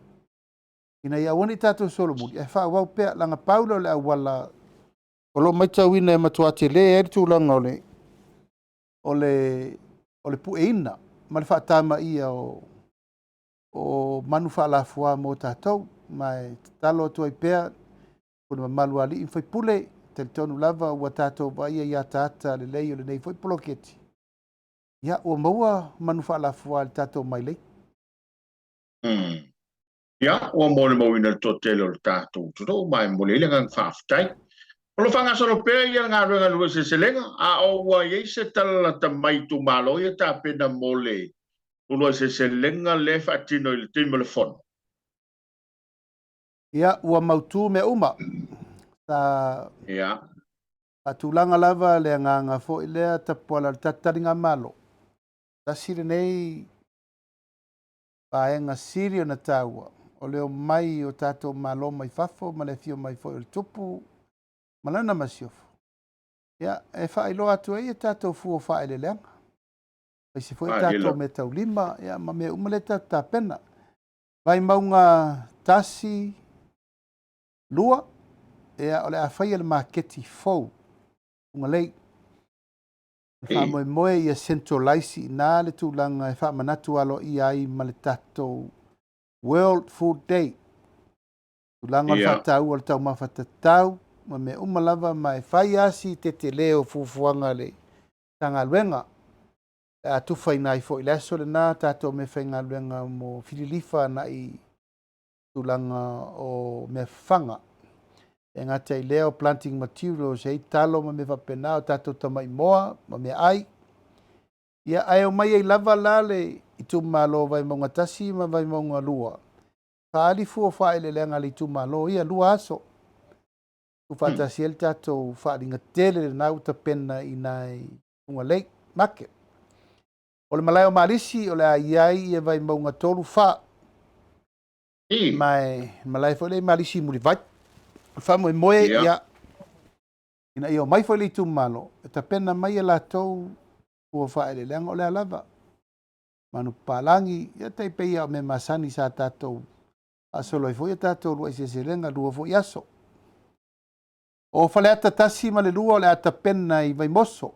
ina ia aua ne i tatou solomuli, ae faaauau pea, leaga pau lea o le auala o lo o matauina e matua tele ai le tulaga o le o le o le pueina ma le faatamaia o o manu faalafua mo tatou. Ma e tatalo atu ai pea i le mamalu a alii ma faipule, talitonu lava ua tatou vaaia i ataata lelei o lenei foi poloketi, ia ua maua manu faalafua i le tatou mailei. Ia, ua molimauina le toatele o le tatou atunuu ma e momoli ai le agaga faafetai. O lo o faagasolo pea ia le galuega i le uluai seleselega, a o ua i ai se tala lata mai i itumalo ia tapena mo le uluai seleselega lea e faatino i le taimi o le fono. Ia, ua mautu mea uma. Sa Ia. faatulaga lava le agaga foi lea tapuala o le tatou taligamalo. Tasi lenei vaega sili ona taua o le omai o tatou Malo mai fafo ma le afio mai foi o le Tupu ma lana masiofo, ia, e faailoa atu ai a tatou fua faaeleeleaga, aemaise foi a tatou meataulima, ia, ma mea uma lea tatou tapena. Vaimauga 1, 2, ia, o le a faia le maketi fou, Fugalei. O le faamoemoe ia centralise i ina le tulaga e faamanatu aloaia ai ma le tatou World Food Day. Tulaga o le faataua o le taumafa tatau ma mea uma lava, ma e fai lava si tetele o fuafuaga a le Matagaluega. Pe a tufaina ai foi i le aso lena tatou meafaigaluega mo fililifa agai tulaga o mea fafaga. E gata i lea o planting materials, e i ai talo ma mea faapena, o tatou tamai moa ma meaai. Ia, ae omai ai lava la le itumalo o Vaimauga 1 ma Vaimauga 2, faaali fua faaeleeleaga a le itumalo ia, 2 aso. Tuufaatasi ai le tatou faaaliga tele lena ua tapena i nai Fugalei Market. O le malae o Malisi o le a i ai ia Vaimauga 3, 4. Ma e malae foi lea i Malisi i Mulivai. O le faamoemoe ia ina ia omai foi le itumalo e tapena mai e latou fua faaeleeleaga o le a lava. Manu papalagi, ia tai pei lava o mea masani sa tatou faasolo ai foi a tatou uluai seleselega, 2 foi aso. O Faleata 1 ma le 2 o le a tapena i Vaimoso.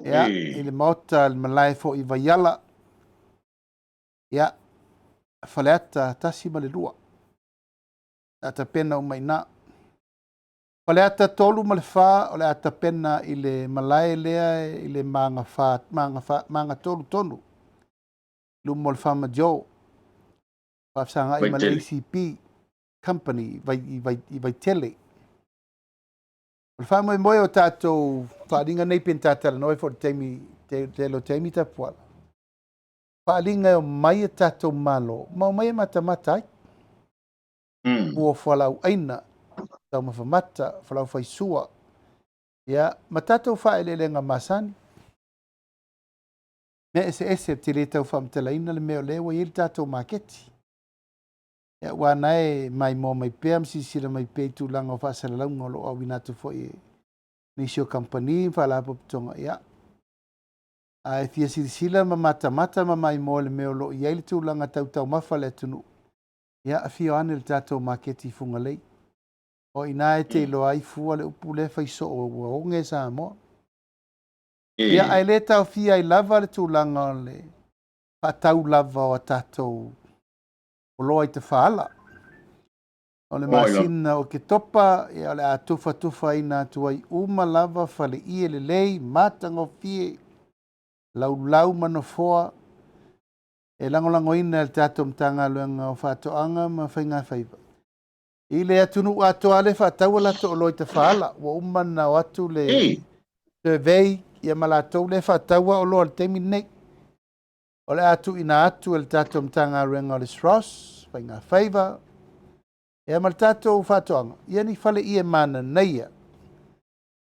Ia, i le maota, le malae foi i Vaiala. Ia, Faleata 1 ma le 2. O le a tapena uma i ina. Faleata 3 ma le 4 o le a tapena i le malae lea i le maga fa, maga fa, maga tolu tonu. Luma o le Farmer Joe. Faafesagai ma le ACP Company i, vai, i Vaitele. O le faamoemoe o tatou faaaliga nei pe na ta talanoa ai foi i le taimi, te, tele o taimi tapuala. Faaaliga e omai e tatou Malo, ma omai e matamata ai. Ua fualaau aina, taumafa mata, fualaau faisua, ia, ma tatou faaeleeleaga masani. Mea eseese, ou te le tau faamatalaina le mea o lea ua i ai le tatou maketi. Ia, aua na e maimoa mai pea ma silasila mai pea i tulaga o faasalalauga o lo o auina atu foi e nisi o kamupani ma faalapotopotoga, ia. A e fia silasila ma matamata ma maimoa i le mea o lo o i ai le tulaga tau taumafa a le atunuu, ia, afio ane i le tatou maketi i Fugalei. O i ina e te iloa ai fua le upu lea e fai soo ua oge Samoa. Ia, ae le taofia ai lava le tulaga o le faatau lava o a tatou oloa i tafaala. O le masina o Oketopa, ia o le a tufatufaina atu ai uma lava faleie lelei, matagofie, laulau ma nofoa e lagolagoina e le tatou Matagaluega o Faatoaga ma Faigafaiva. I le atunuu atoa lea e faatau a latou oloa i tafaala, ua uma ona o atu le survey ia ma latou lea e faataua oloa i le taimi lenei. O le a tuuina atu e le tatou Matagaluega o le SROS, Faigafaiva, ia ma le tatou Faatoaga, ia ni faleie mananaia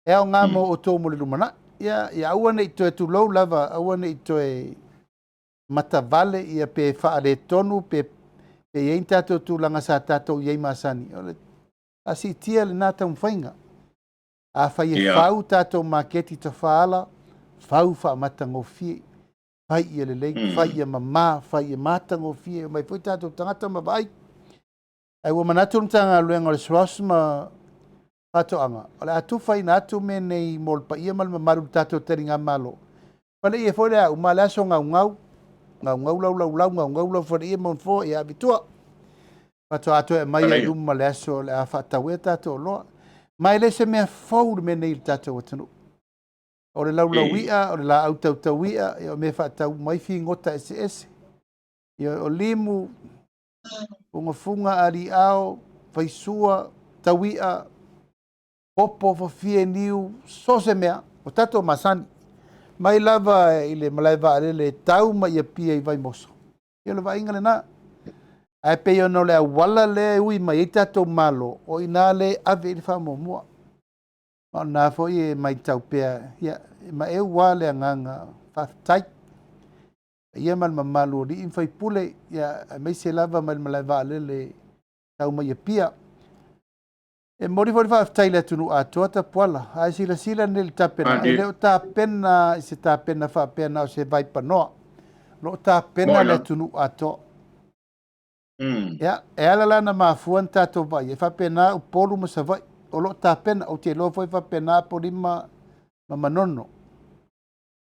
e aoga mo outou mo le lumanai. Ia, ia aua ne i toe tulou lava, aua ne i toe matavale ia pe faaletonu pe pe i ai ni tatou tulaga sa tatou i ai masani. O le a siitia lena taumafaiga. Afai e fau tatou maketi tafaala, fau faamatagofie. Fai ia lelei, fai ia mama, fai ia matagofie, omai foi tatou tagata ma vaai. Ae ua manatu le Matagaluega o le SROS ma Faatoaga, o le a tufaina atu mea nei mo le paia ma le mamalu i le tatou taligamalo. Faleie foi le a uma le aso gaugau, gaugau lau laulau, gaugau lau faleie ma nofoa, ia ave i tua. Faatoa toe aumai ai i luma le aso o le a faatau ai tatou oloa. Ma e le se mea fou le mea nei i le tatou atunuu. O le laulaui'a, o le laau tautaui'a, ia o mea e faatau uma ai figota eseese. Ia o limu, fugafuga, aliao, faisua, taui'a, popo, fafie, niu, so o se mea, o tatou masani. Mai lava i le malae vaalele e tau mai i Apia i Vaimoso, ia o le vaaiga lena. Ae pei ona o le auala lea e ui mai ai tatou Malo, o i ina lea e ave i ai le faamuamua. Ma o lena foi e matau pea, ia, e maeu lava le agaga faafetai. Paia ma le mamalu o alii ma faipule, ia, aemaise lava mai le malae vaalele tau mai Apia. E momoli foi le faafetai i le atunuu atoa Tapuala, ae silasila nei i le tapena, e le o tapena i se tapena faapea na o se vaipanoa. O lo o tapena le atunuu atoa. Ia, e ala la ona mafua ona tatou vaai, e faapena Upolu ma Savaii, o lo o tapena, ou te iloa foi e faapena Apolima ma Manono.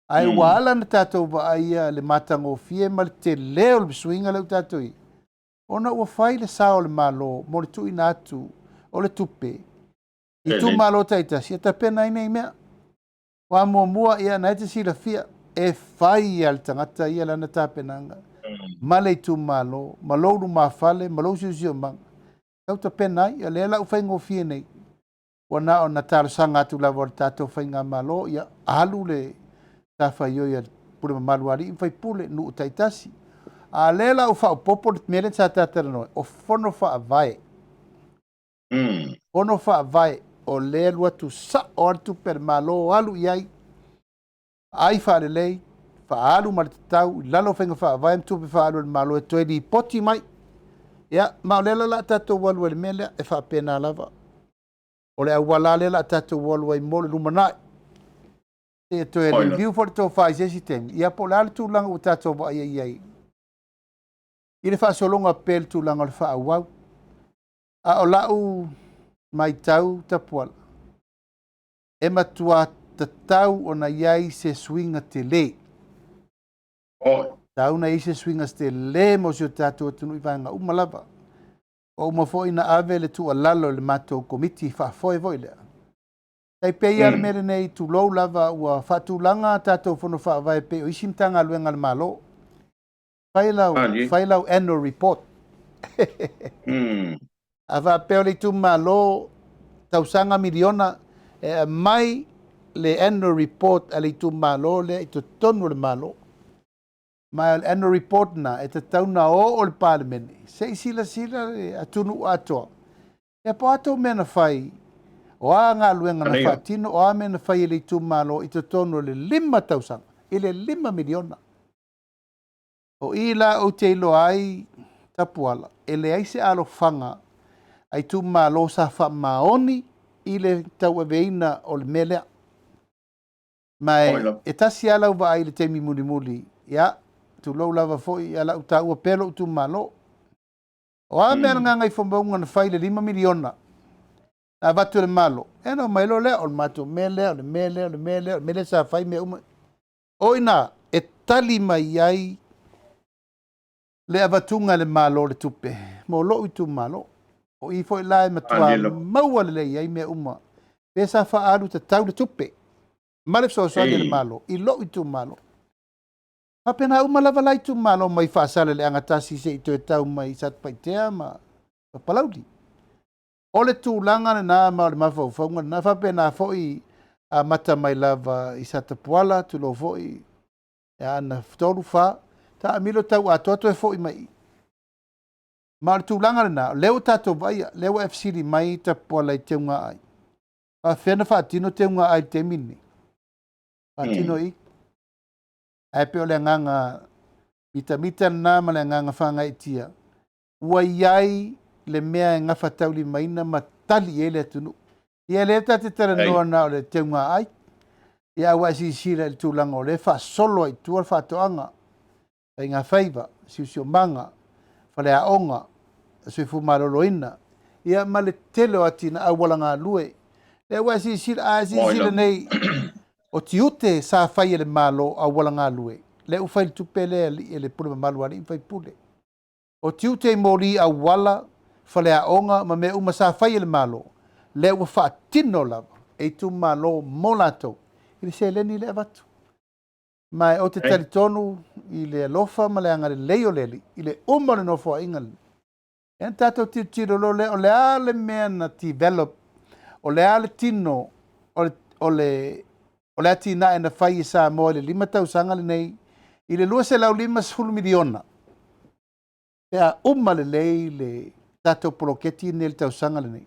Ae ua ala ona tatou vaaia le matagofie ma le tele o le suiga lea ua tatou i ai, ona ua fai le sao o le Malo mo le tuuina atu o le tupe i itumalo taitasi e tapena ai nei mea. Aua muamua, ia na e te silafia, e fai lava e le tagata ia lana tapenaga ma le itumalo, ma lou lumafale, ma lou siosiomaga, tau tapena ai. O lea la ua faigofie nei, ua na ona talosaga atu lava o le tatou faigamalo, ia alu le matafaioi a le pule mamalu a alii ma faipule, nuu taitasi. A o lea la ua faaopoopo le mea lea sa ta talanoa ai, o fono faavae. Fono faavae, o lea e alu atu sao lava le tupe a le Malo, alu i ai, ai faalelei, faaalu ma le tatau i lalo o faiga faavae ma tupe faaalu a le Malo e toe lipoti mai. Ia, ma o lea la o le a tatou alu ai i le mea lea, e faapena lava. O le auala lava lea o le a tatou alu ai mo le lumanai. Seia toe review foi le tofa i se isi taimi, ia po o le a le tulaga ua tatou vaaia i ai i le faasologa pea i le tulaga o le faaauau. A o lau matau Tapuala, e matua tatau ona i ai se suiga tele. Tatau ona i ai se suiga tele mo si o tatou atunuu i vaega uma lava. Ua uma foi ona ave le tuualalo i le matou komiti faafoe foi lea. Tai pei lava le mea lenei, tulou lava, ua faatulaga a tatou fono faavae pei o isi Matagaluega a le Malo. Fai lau, fai lau annual report. A faapea o le itumalo tausaga miliona, e aumai le annual report a le itumalo lea i totonu o le Malo. Ma o le annual report lena e tatau ona oo i le Palemene se i silasila le atunuu atoa. Ia po o a tou mea na fai, o a galuega na faatino, o a mea na fai e le itumalo i totonu o le 5 tausaga, i le $5 miliona. O i la ou te iloa ai Tapuala, e leai se alofaga a itumalo sa faamaoni i le tauaveina o le mea lea. Ma e tasi lava lau vaai i le taimi mulimuli, ia, tulou lava foi, ia o le a ou taua pea lou itumalo. O a mea a le Gagaifomauga na fai i le $5 miliona na avatu e le Malo, ia ona omai loa lea, o le matou mea lea, o le mea lea, o le mea lea, o le mea lea sa fai, mea uma. O i ina e tali mai ai le avatuga e le Malo o le tupe mo lou itumalo. O i foi la e matua maua lelei ai mea uma. Pe sa faaalu tatau le tupe ma le fesoasoani a le Malo i lou itumalo. Faapena uma lava la itumalo mai Faasaleleaga 1 seia toe tau mai i Satupaitea ma Palauli. O le tulaga lena ma o le mafaufauga lena. Faapena foi amata mai lava i Satapuala, tulou foi, Aana 3, 4, taamilo tau atoa toe foi mai i. Ma o le tulaga lena, o lea ua tatou vaaia, lea ua e fesili mai Tapuala i teuga ai. Faafefea ona faatino teuga ai i le taimi lenei? Faatino i. Ae pei o le agaga mitamita lena ma le agaga faagaeetia, ua i ai le mea e gafataulimaina ma tali i ai le atunuu. Ia lea ta te talanoa na o le teuga ai. Ia ae ua e silasila i le tulaga o lea e faasolo ai i tua le faatoaga, faigafaiva, siosiomaga, faleaoga, soifua maloloina, ia ma le tele o atinae auala galue. Lea ua e silasila, a e silasila nei, o tiute sa fai e le Malo auala galue, lea ua fai i le tupe lea e le pule mamalu a alii ma faipule. O tiute i moli auala, faleaoga ma mea uma sa fai e le Malo, lea ua faatino lava e itumalo mo latou i le seleni lea e avatu. Ma ou te talitonu i le alofa ma le agalelei o le Alii i le uma o le nofoaiga lenei. Ia ona tatou tilotilo loa lea, o le a le mea na develop, o le a le tino o le, o le, o le atinae na fai e Samoa i le 5 tausaga lenei i le $250 miliona pe a uma lelei le tatou poloketi lenei i le tausaga lenei.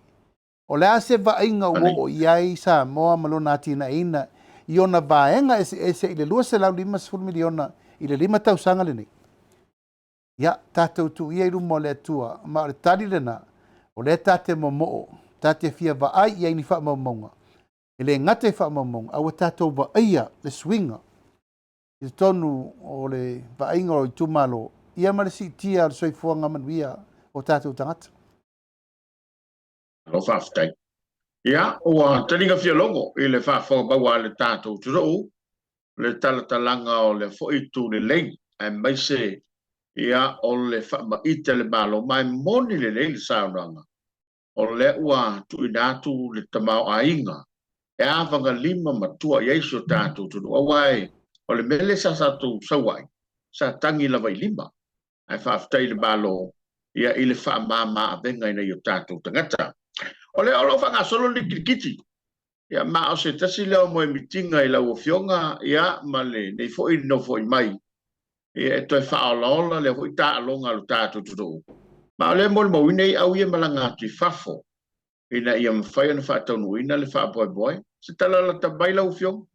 O le a se vaaiga ua oo i ai Samoa ma lona atinaeina i ona vaega eseese i le $250 miliona i le 5 tausaga lenei? Ia, tatou tuu ia i luma o le Atua, ma o le tali lena, o lea ta te momoo, ta te fia vaai i ai i ni faamaumauga, e le gata i faamaumauga, a ua tatou vaaia le suiga i totonu o le vaaiga o itumalo, ia ma le siitia o le soifuaga manuia o tatou tagata. Malo faafetai. Ia, ua taliga fialogo i le faafofoga maua a le tatou atunuu le talatalaga o lea foi itu lelei, aemaise ia o le faamaite a le Malo, ma e moni lelei le saunoaga, o lea ua tuuina atu le tamaoaiga e avagalima matua i ai si o tatou atunuu, aua e o le mea lea sa tatou sau ai, sa tagi lava i lima, ae faafetai i le Malo ia i le faamama avega i nai o tatou tagata. O lea o lo o faagasolo le kirikiti, ia ma o se tasi lea o moemitiga i lau Afioga ia ma lenei foi nofoi mai, ia e toe faaolaola lea foi taaloga a lo tatou atunuu. Ma o lea e molimauina ai au ia malaga atu i fafo ina ia mafai ona faataunuuina le faamoemoe. Se tala lata mai lau Afioga?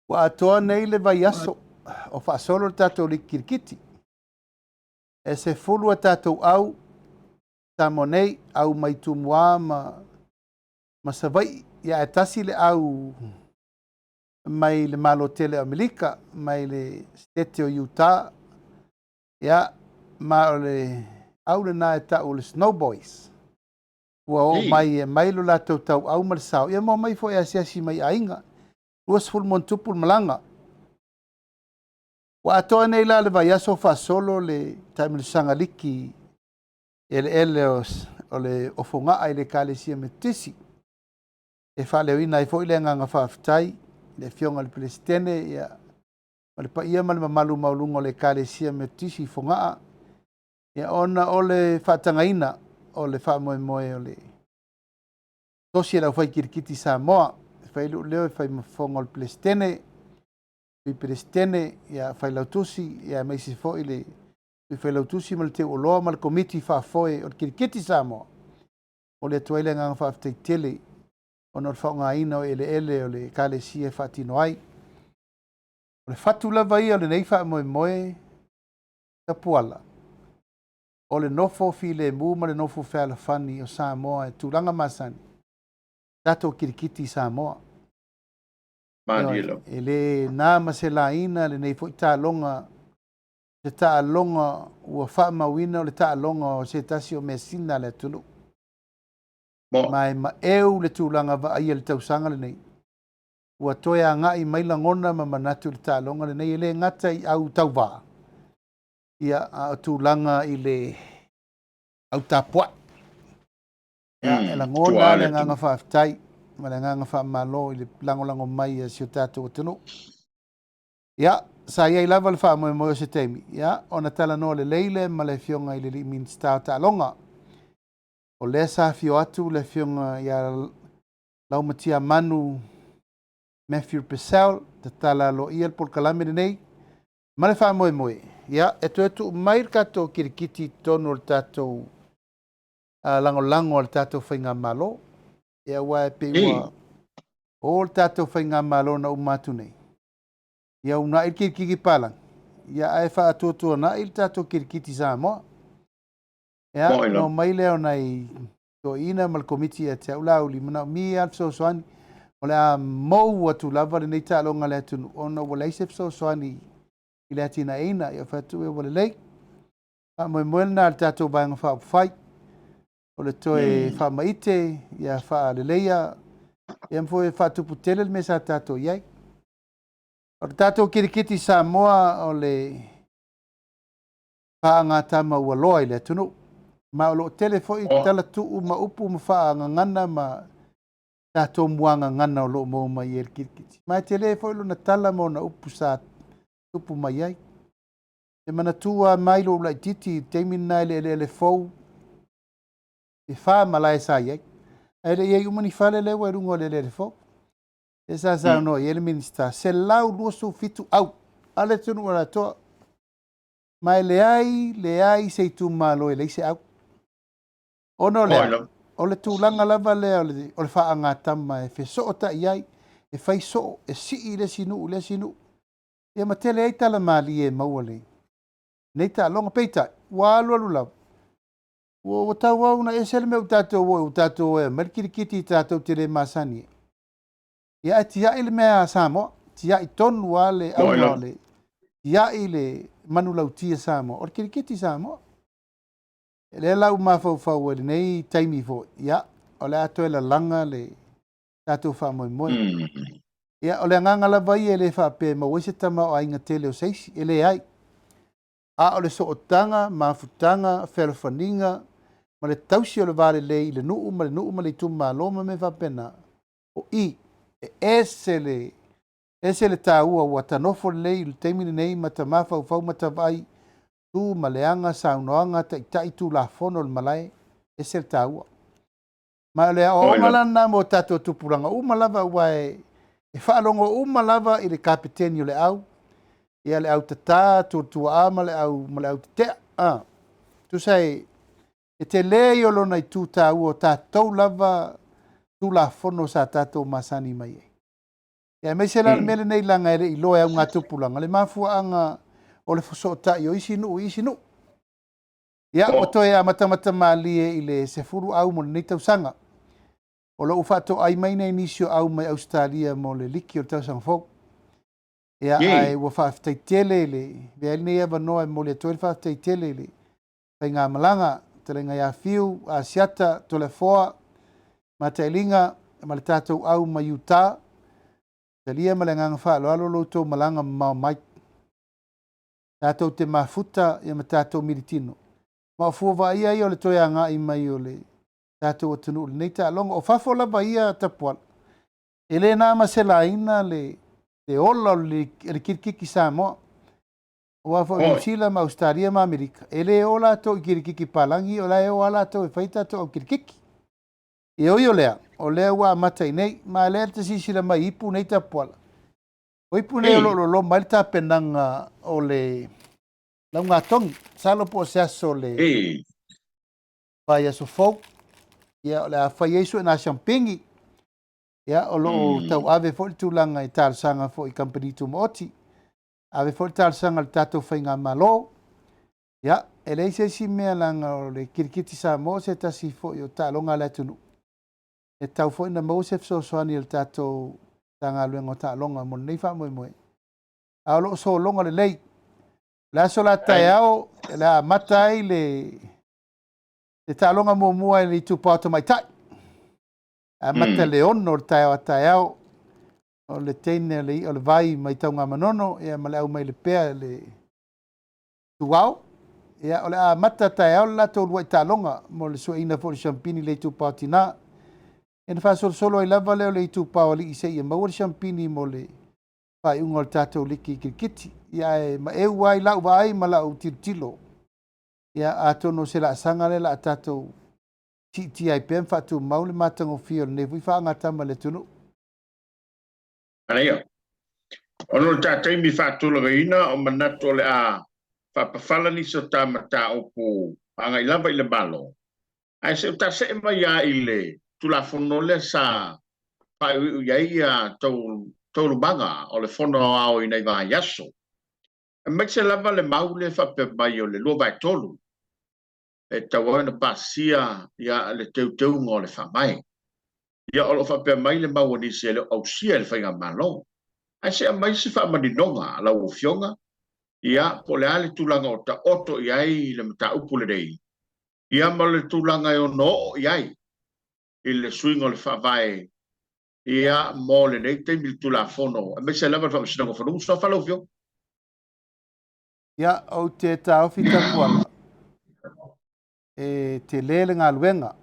Ua atoa nei le vaiaso o faasolo le tatou liki kirikiti. E 10 a tatou au Samoa nei, au mai Tumua ma Savaii, ia ae tasi le au mai le Malo tele o Amerika, mai le Setete o Utah, ia, ma o le au lena e tau o le Snow Boys. Ua oo mai e aumai lo latou tauau ma le sao, ia ma omai foi e asiasi mai i aiga. 20 ma ona tupu le malaga. Ua atoa nei la le vaiaso o faasolo le taamilosaga liki eleele o le Ofogaa i le Ekalesia Metotisi, e faaleoina ai foi le agaga faafetai i le Afioga i le Peresetene ia, ma le paia ma le mamalu maualuga o le Ekalesia Metotisi i Fogaa, ia, ona o le faatagaina o le faamoemoe o le tosi e le aufai kirikiti Samoa. E fai lou leo e fai ma fofoga o le Peresetene, Sui Peresetene, ia, Failautusi, ia, aemaise foi le Sui Failautusi ma le Teuoloa ma le Komiti Faafoe o le Kirikiti Samoa. Momoli atu ai le agaga faafetai tele ona o le faaaogaina o eleele o le Ekalesia e faatino ai. O le fatu lava ia o lenei faamoemoe tapuala, o le nofo filemu ma le nofo fealofani o Samoa e tulaga masani, tatou kirikiti i Samoa. E le na ma se laina lenei foi taaloga, se taaloga ua faamauina o le taaloga o se tasi o measina a le atunuu. Ma e maeu le tulaga vaaia i le tausaga lenei. Ua toe agai mai lagona ma manatu i le taaloga lenei, e le gata i au tauvā, ia, a o tulaga i le au tapuai. Ia, e lagona le agaga faafetai ma le agaga faamalo i le lagolago mai a si o tatou atunuu. Ia, sa i ai lava le faamoemoe o se taimi, ia, ona talanoa lelei lea ma le Afioga i le alii Minisita o Taaloga. O lea sa afio atu le Afioga ia Laumatiamanu Matthew Purcell, tatala aloaia le polokalame lenei ma le faamoemoe, ia, e toe tuu mai le tatou kirikiti i totonu o le tatou lagolago a le tatou faigamalo. Ia, aua e pei ua o le tatou faigamalo na uma atu nei, ia uunai le kirikiti palagi, ia ae faatuatuanai le tatou kirikiti Samoa. Ia, ona omai lea o nai toeaiina ma le komiti ia te au Laauli, manaomia lava le fesoasoani. O le a mou atu lava lenei taaloga a le atunuu ona ua leai se fesoasoani i le atinaeina. Ia, fai atu ua lelei. Faamoemoe lena a le tatou Vaega Faaupufai, o le toe faamaite, ia faaleleia, ia ma foi faatupu tele le mea sa tatou i ai. O le tatou kirikiti Samoa o le faagatama ua loa i le atunuu. Ma o lo o tele foi tala tuu ma upu ma faagagana ma tatou muagagana o lo o maua mai ai le kirikiti. Ma e tele foi lona tala ma ona upu sa tupu mai ai. E manatua mai lou laitiiti i le taimi lena i le eleele fou, e fa malae sa i ai. Ae le i i ai uma ni fale lea ua i luga o le eleele fou. E sa saunoa i ai le Minisita, 127 au a le atunuu atoa. Ma e leai, leai se itumalo e leai se au. Ona o le a? O le tulaga lava lea o le faagatama e fesootai ai, e fai soo, e sii le isi nuu i le isi nuu. Ia ma tele ai tala malie e maua lenei taaloga. Peitai, ua alu alu lava, ua tauau ina ese le mea ua tatou o ai, ua tatou o e aumai le kirikiti tatou te le masani ai. Ia ae tiai le mea a Samoa, tiai tonu lava le auga o le tiai le manulauti a Samoa, o le kirikiti Samoa. Lea la ua mafaufau ai lenei taimi foi, ia, o le a toe lalaga le tatou faamoemoe. Ia, o le agaga lava ia e le faapea e maua ai se tamaoaiga tele o se isi, e leai. A o le sootaga, mafutaga, fealofaniga ma le tausi o le va lelei i le nuu ma le nuu ma le itumalo ma mea faapena, o i, e ese le, ese le taua ua ta nofo lelei i le taimi lenei ma ta mafaufau ma ta vaai tu ma leaga, saunoaga, taitai, tulafono o le malae, ese le taua. Ma o le aoaoga la lena mo tatou tupulaga uma lava, aua e faalogo uma lava i le kapeteni o le au, ia le au tatā, tuatuaa ma le au, ma le au tetea. Tusa e tele ia o lona itu taua o tatou lava tulafono sa tatou masani mai ai. Ia aemaise la le mea lenei leaga e le i iloa e augatupulaga le mafuaaga o le fesootai o isi nuu i isi nuu. Ia, ua toe amatamata malie i le 10 au mo lenei tausaga. O lo o faatoai mai nei nisi o au mai Ausetalia mo le liki o le tausaga fou. Ia, ae ua faafetai tele le avea ai lenei avanoa e momoli atu ai le faafetai tele i le faigamalaga, fetalaiga ia Fiu, Asiata, Toleafoa, Matailiga ma le tatou au mai Utah. Talia ma le agaga faaaloalo lo outou malaga mamao mai. Tatou te mafuta ia ma tatou militino. Ma o fua vaaia ia o le toe agai mai o le tatou atunuu i lenei taaloga. O fafo lava ia tapuala. E le na ma se laina le ola o le kirikiki Samoa. Aua foi o Niu Sila ma Ausetalia ma Amerika, e le o latou i kirikiki palagi, o la e o lava latou e fai tatou au kirikiki. E ui o lea, o lea ua amata i nei, ma o lea e te silasila mai i ipu nei tapuala. O ipu nei o lo o loloma ai le tapenaga o le laugatogi. Masalo po o se aso o le vaiaso fou, ia o le a fai ai suena siampigi. Ia o lo o tauave foi le tulaga i talosaga foi i kamupani tumaoti. Ave foi le talosaga i le tatou faigamalo. Ia, e leai se isi mea leaga o le kirikiti Samoa o se tasi foi o taaloga a le atunuu. E tatau foi ona maua se fesoasoani a le tatou Matagaluega o Taaloga mo lenei faamoemoe. A o lo o sologa lelei. O le aso la taeao, o le a amata ai le taaloga muamua i le itupa o tamaitai. Amata le 6 o le taeao a taeao, o le teine o le i'a o le vai mai Taugamanono, ia ma le au mai Lepea le Tuao. Ia, o le a amata taeao le latou uluai taaloga mo le sueina foi o le siampini i le itupa o tina. Ia ona faasolosolo ai lava lea o le itupa o alii seia maua le siampini mo le faaiuga o le tatou liki kirikiti. Ia ae maeu lava i lau vaai ma lau tilotilo, ia atonu o se laasaga lea o le a tatou siitia ai pea ma faatumau le matagofie o lenei foi faagatama i le atunuu. Manaia. Ona o le ta taimi faatulagaina o manatu o le a faapafala nisi o ta mataupu agai lava i le Malo, ae se i ou ta see mai lava i le Tulafono lea sa faaiuiu i ai ia taualumaga o le Fono Aoao i nai vaiaso, aemaise lava le mau lea faapea mai o le 2/3 e tatau ai ona pasia ia le teuteuga o le Faavae. Ia o lo o faapea mai le mau a nisi e le o ausia e le Faigamalo. Ae se aumai se faamaninoga a lau Afioga, ia po o le a le tulaga o taoto i ai le mataupu lenei, ia ma le tulaga e ono oo i ai i le suiga o le Faavae ia mo lenei taimi i le Tulafono, aemaise lava le Faamasinoga o Fanua ma Suafa lau Afioga. Ia, ou te taofi Tapuala, e tele le galuega.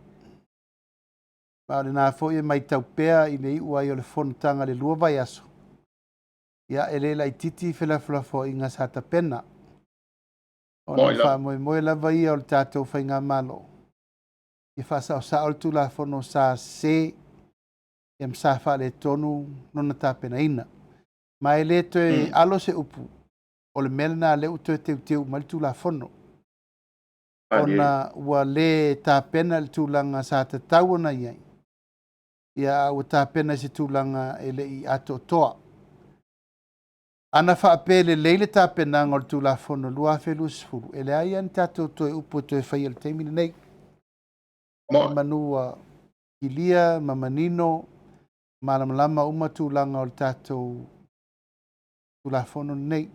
Ma o lena foi e matau pea i le iu ai o le fonotaga i le 2 vaiaso, ia, e le laitiiti felafolafoaiga sa tapena. Ona o le faamoemoe lava ia o le tatou faigamalo, ia faasaosao le Tulafono sa sese ia ma sa faaletonu lona tapenaina. Ma e le toe alo se upu, o le mea lena lea ua toe teuteu uma ai le Tulafono, ona ua le tapena i le tulaga sa tatau ona i ai, ia a ua tapena i se tulaga e le i atoatoa. Ana faapea e lelei le tapenaga o le Tulafono 2020, e leai lava ni tatou toe upu e toe faia i le taimi lenei. E manu ua kilia ma manino, malamalama uma tulaga o le tatou Tulafono lenei.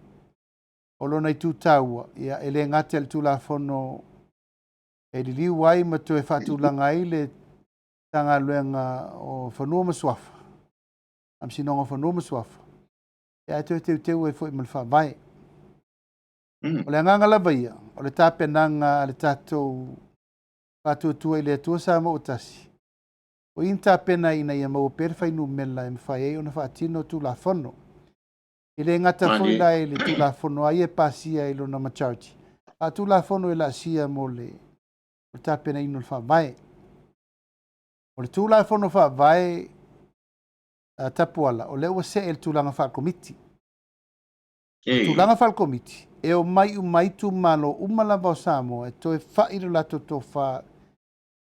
O lona itu taua, ia, e le gata i le Tulafono e liliu ai ma toe faatulaga ai le Matagaluega o Fanua ma Suafa, Faamasinoga o Fanua ma Suafa, ia, ae toe teuteu ai foi ma le Faavae. O le agaga lava ia, o le tapenaga a le tatou Faatuatua i le Atua Samoa ua Tasi, o i na tapena ai ina ia maua pea le fuainumera e mafai ai ona faatino Tulafono. E le gata foi la i le Tulafono lava ia e pasia i lona majority, a o Tulafono e laasia mo le tapenaina o le Faavae. O le Tulafono Faavae a Tapuala, o lea ua see i le tulaga faale-Komiti. O le tulaga faale-Komiti, e omai uma ai itumalo uma lava o Samoa e toe fai le latou tofa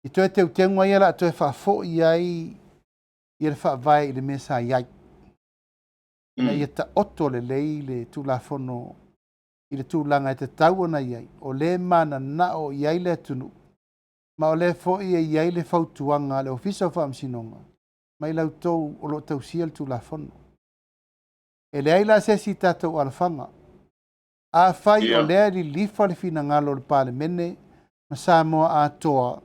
i toe teuteuga ia o le a toe faafoi ai ia le Faavae i le mea sa i ai. Ina ia taoto lelei le Tulafono i le tulaga e tatau ona i ai, o lea e mananao i ai le atunuu, ma o lea foi e i ai le fautuaga a le Ofisa o Faamasinoga mai la outou o lo o tausia le Tulafono. E leai la se isi tatou alofaga. Afai o lea e lilifa le finagalo o le Palemene ma Samoa atoa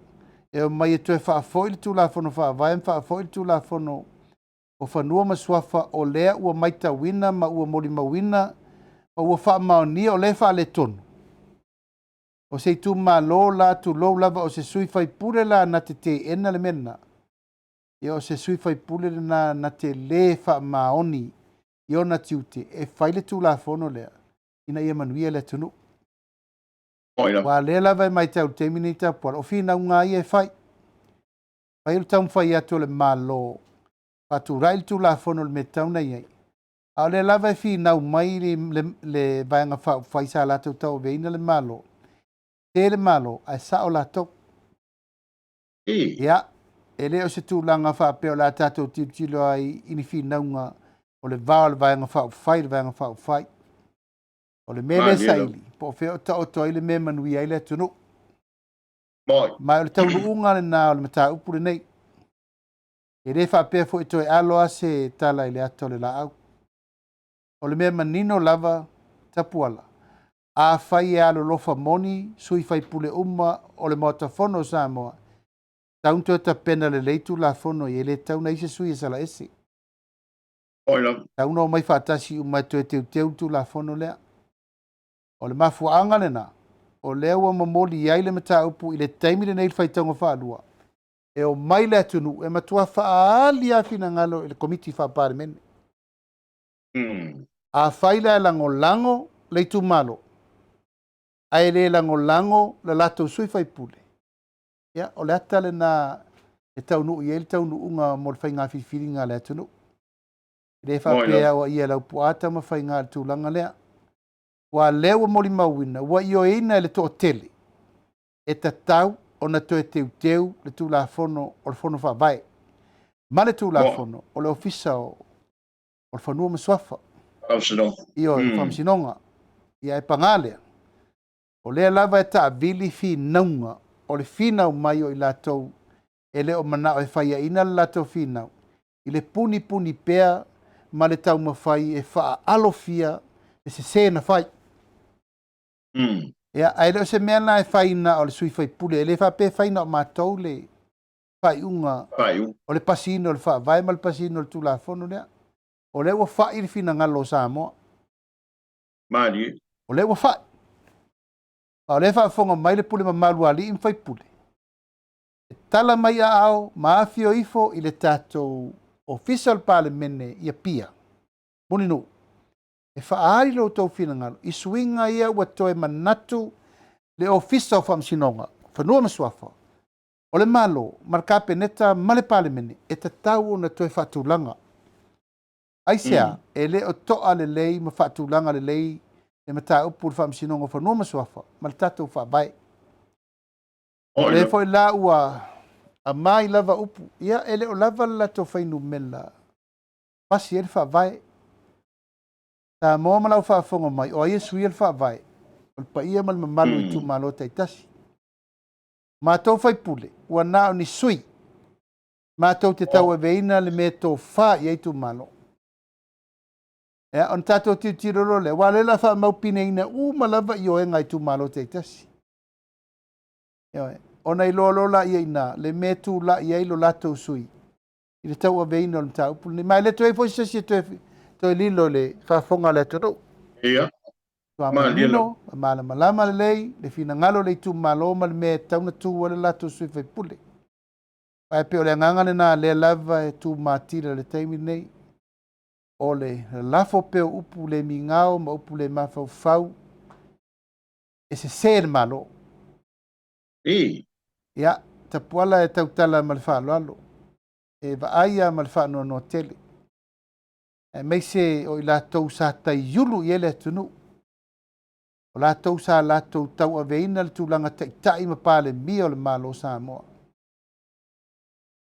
e omai e toe faafoi le Tulafono Faavae ma faafoi le Tulafono o Fanua ma Suafa o lea ua matauina ma ua molimauina ma ua faamaonia o lea e faaletonu, o se itumalo la, tulou lava, o se sui faipule la na te teena le mea lena, ia o se sui faipule lena na te lē faamaoni i ona tiute e fai le Tulafono lea ina ia manuia le atunuu. Aua o lea lava e matau i le taimi nei Tapuala, o finauga lava ia e fai. Fai o le taumafai atu o le Malo faatulai le Tulafono i le mea e tatau ona i ai, a o lea lava e finau mai le, le, le Vaega Faaupufai sa latou tauaveina le Malo, sese le Malo ae sao latou. Ia, e le o se tulaga faapea o le a tatou tilotilo ai i ni finauga o le va o le Vaega Faaupufai le Vaega Faaupufai. O le mea lea e saili, po o fea o taoto ai le mea e manuia ai le atunuu. Ma o le taunuuga lena o le mataupu lenei. E le faapea foi toe alo lava se tala i le ata o le laau. O le mea manino lava, Tapuala, afai e alolofa moni sui faipule uma o le Maota Fono o Samoa, e tatau ona toe tapena lelei Tulafono ia, e le tatau ona i ai se sui e salaese. Tatau ona omai faatasi uma e toe teuteu le Tulafono lea. O le mafuaaga lena, O lea ua momoli ai le mataupu i le taimi lenei i le faitauga faalua, e omai le atunuu e matua faaali lava finagalo i le Komiti Faa-Palemene. Afai la e lagolago le itumalo, ae le lagolago le latou sui faipule, ia, o le ata lena e taunuu i ai le taunuuga mo le faiga filifiliga a le atunuu. E le faapea ua ia Laupua Tamafaiga i le tulaga lea. Aua o lea ua molimauina, ua ioeina e le toatele e tatau ona toe teuteu le Tulafono o le Fono Faavae ma le Tulafono o le Ofisa o le Fanua ma Suafa. Ioe, mm. Faamasinoga. Ia e paga lea, o lea lava e taavili finauga o le finau mai o i latou e le o manao e faiaina le latou finau i le punipuni pea ma le taumafai e faaalofia le sese na fai. Ia, ae le o se mea la e fai na o le sui faipule, e le faapea e fai na o matou le faaiuga o le pasiina o le Faavae ma le pasiina o le Tulafono lea. O lea ua fai le finagalo o Samoa. Malie. O lea ua fai. A o lea e faafofoga mai le pule mamalu a alii ma faipule, e tala mai aao ma afio ifo i le tatou Ofisa o le Palemene i Apia, Mulinuu, e faaali lo outou finagalo i suiga ia ua toe manatu le Ofisa o Faamasinoga, Fanua ma Suafa, o le Malo ma le Kapeneta ma le Palemene e tatau ona toe faatulaga. Aisea? E le o to'a lelei ma faatulaga lelei le mataupu i le Faamasinoga o Fanua ma Suafa ma le tatou Faavae. O lea foi la ua amai lava upu, ia e le o lava le latou fuainumera pasi ai le Faavae. Samoa ma lau faafofoga mai, o ai e suia le Faavae? O le paia ma le mamalu o itumalo taitasi. Matou faipule, ua na o ni sui matou te tauaveina le mea e tofa i ai itumalo. Ia, ona tatou tilotilo loa lea, aua o lea o le a faamaupineina uma lava ioega a itumalo taitasi. Ioe. Ona iloa loa laia i ina le mea e tulai ai lo latou sui i le tauaveina o le mataupu lenei. Ma e le toe i ai foi se isi e toe, toe lilo i le faafofoga a le atunuu. Ia. Matua manino, ma malamalama lelei le finagalo o le itumalo ma le mea e tatau ona tu ai le latou sui faipule. Ae pei o le agaga lena lea lava e tumatila i le taimi lenei, o le lalafo pea o upu le migao ma upu le mafaufau e sese le Malo. Ia, Tapuala e tautala ma le faaaloalo, e vaai lava ma le faanoanoa tele, aemaise o i latou sa taiulu i ai le atunuu, o latou sa latou tauaveina le tulaga taitai ma Palemia o le Malo o Samoa.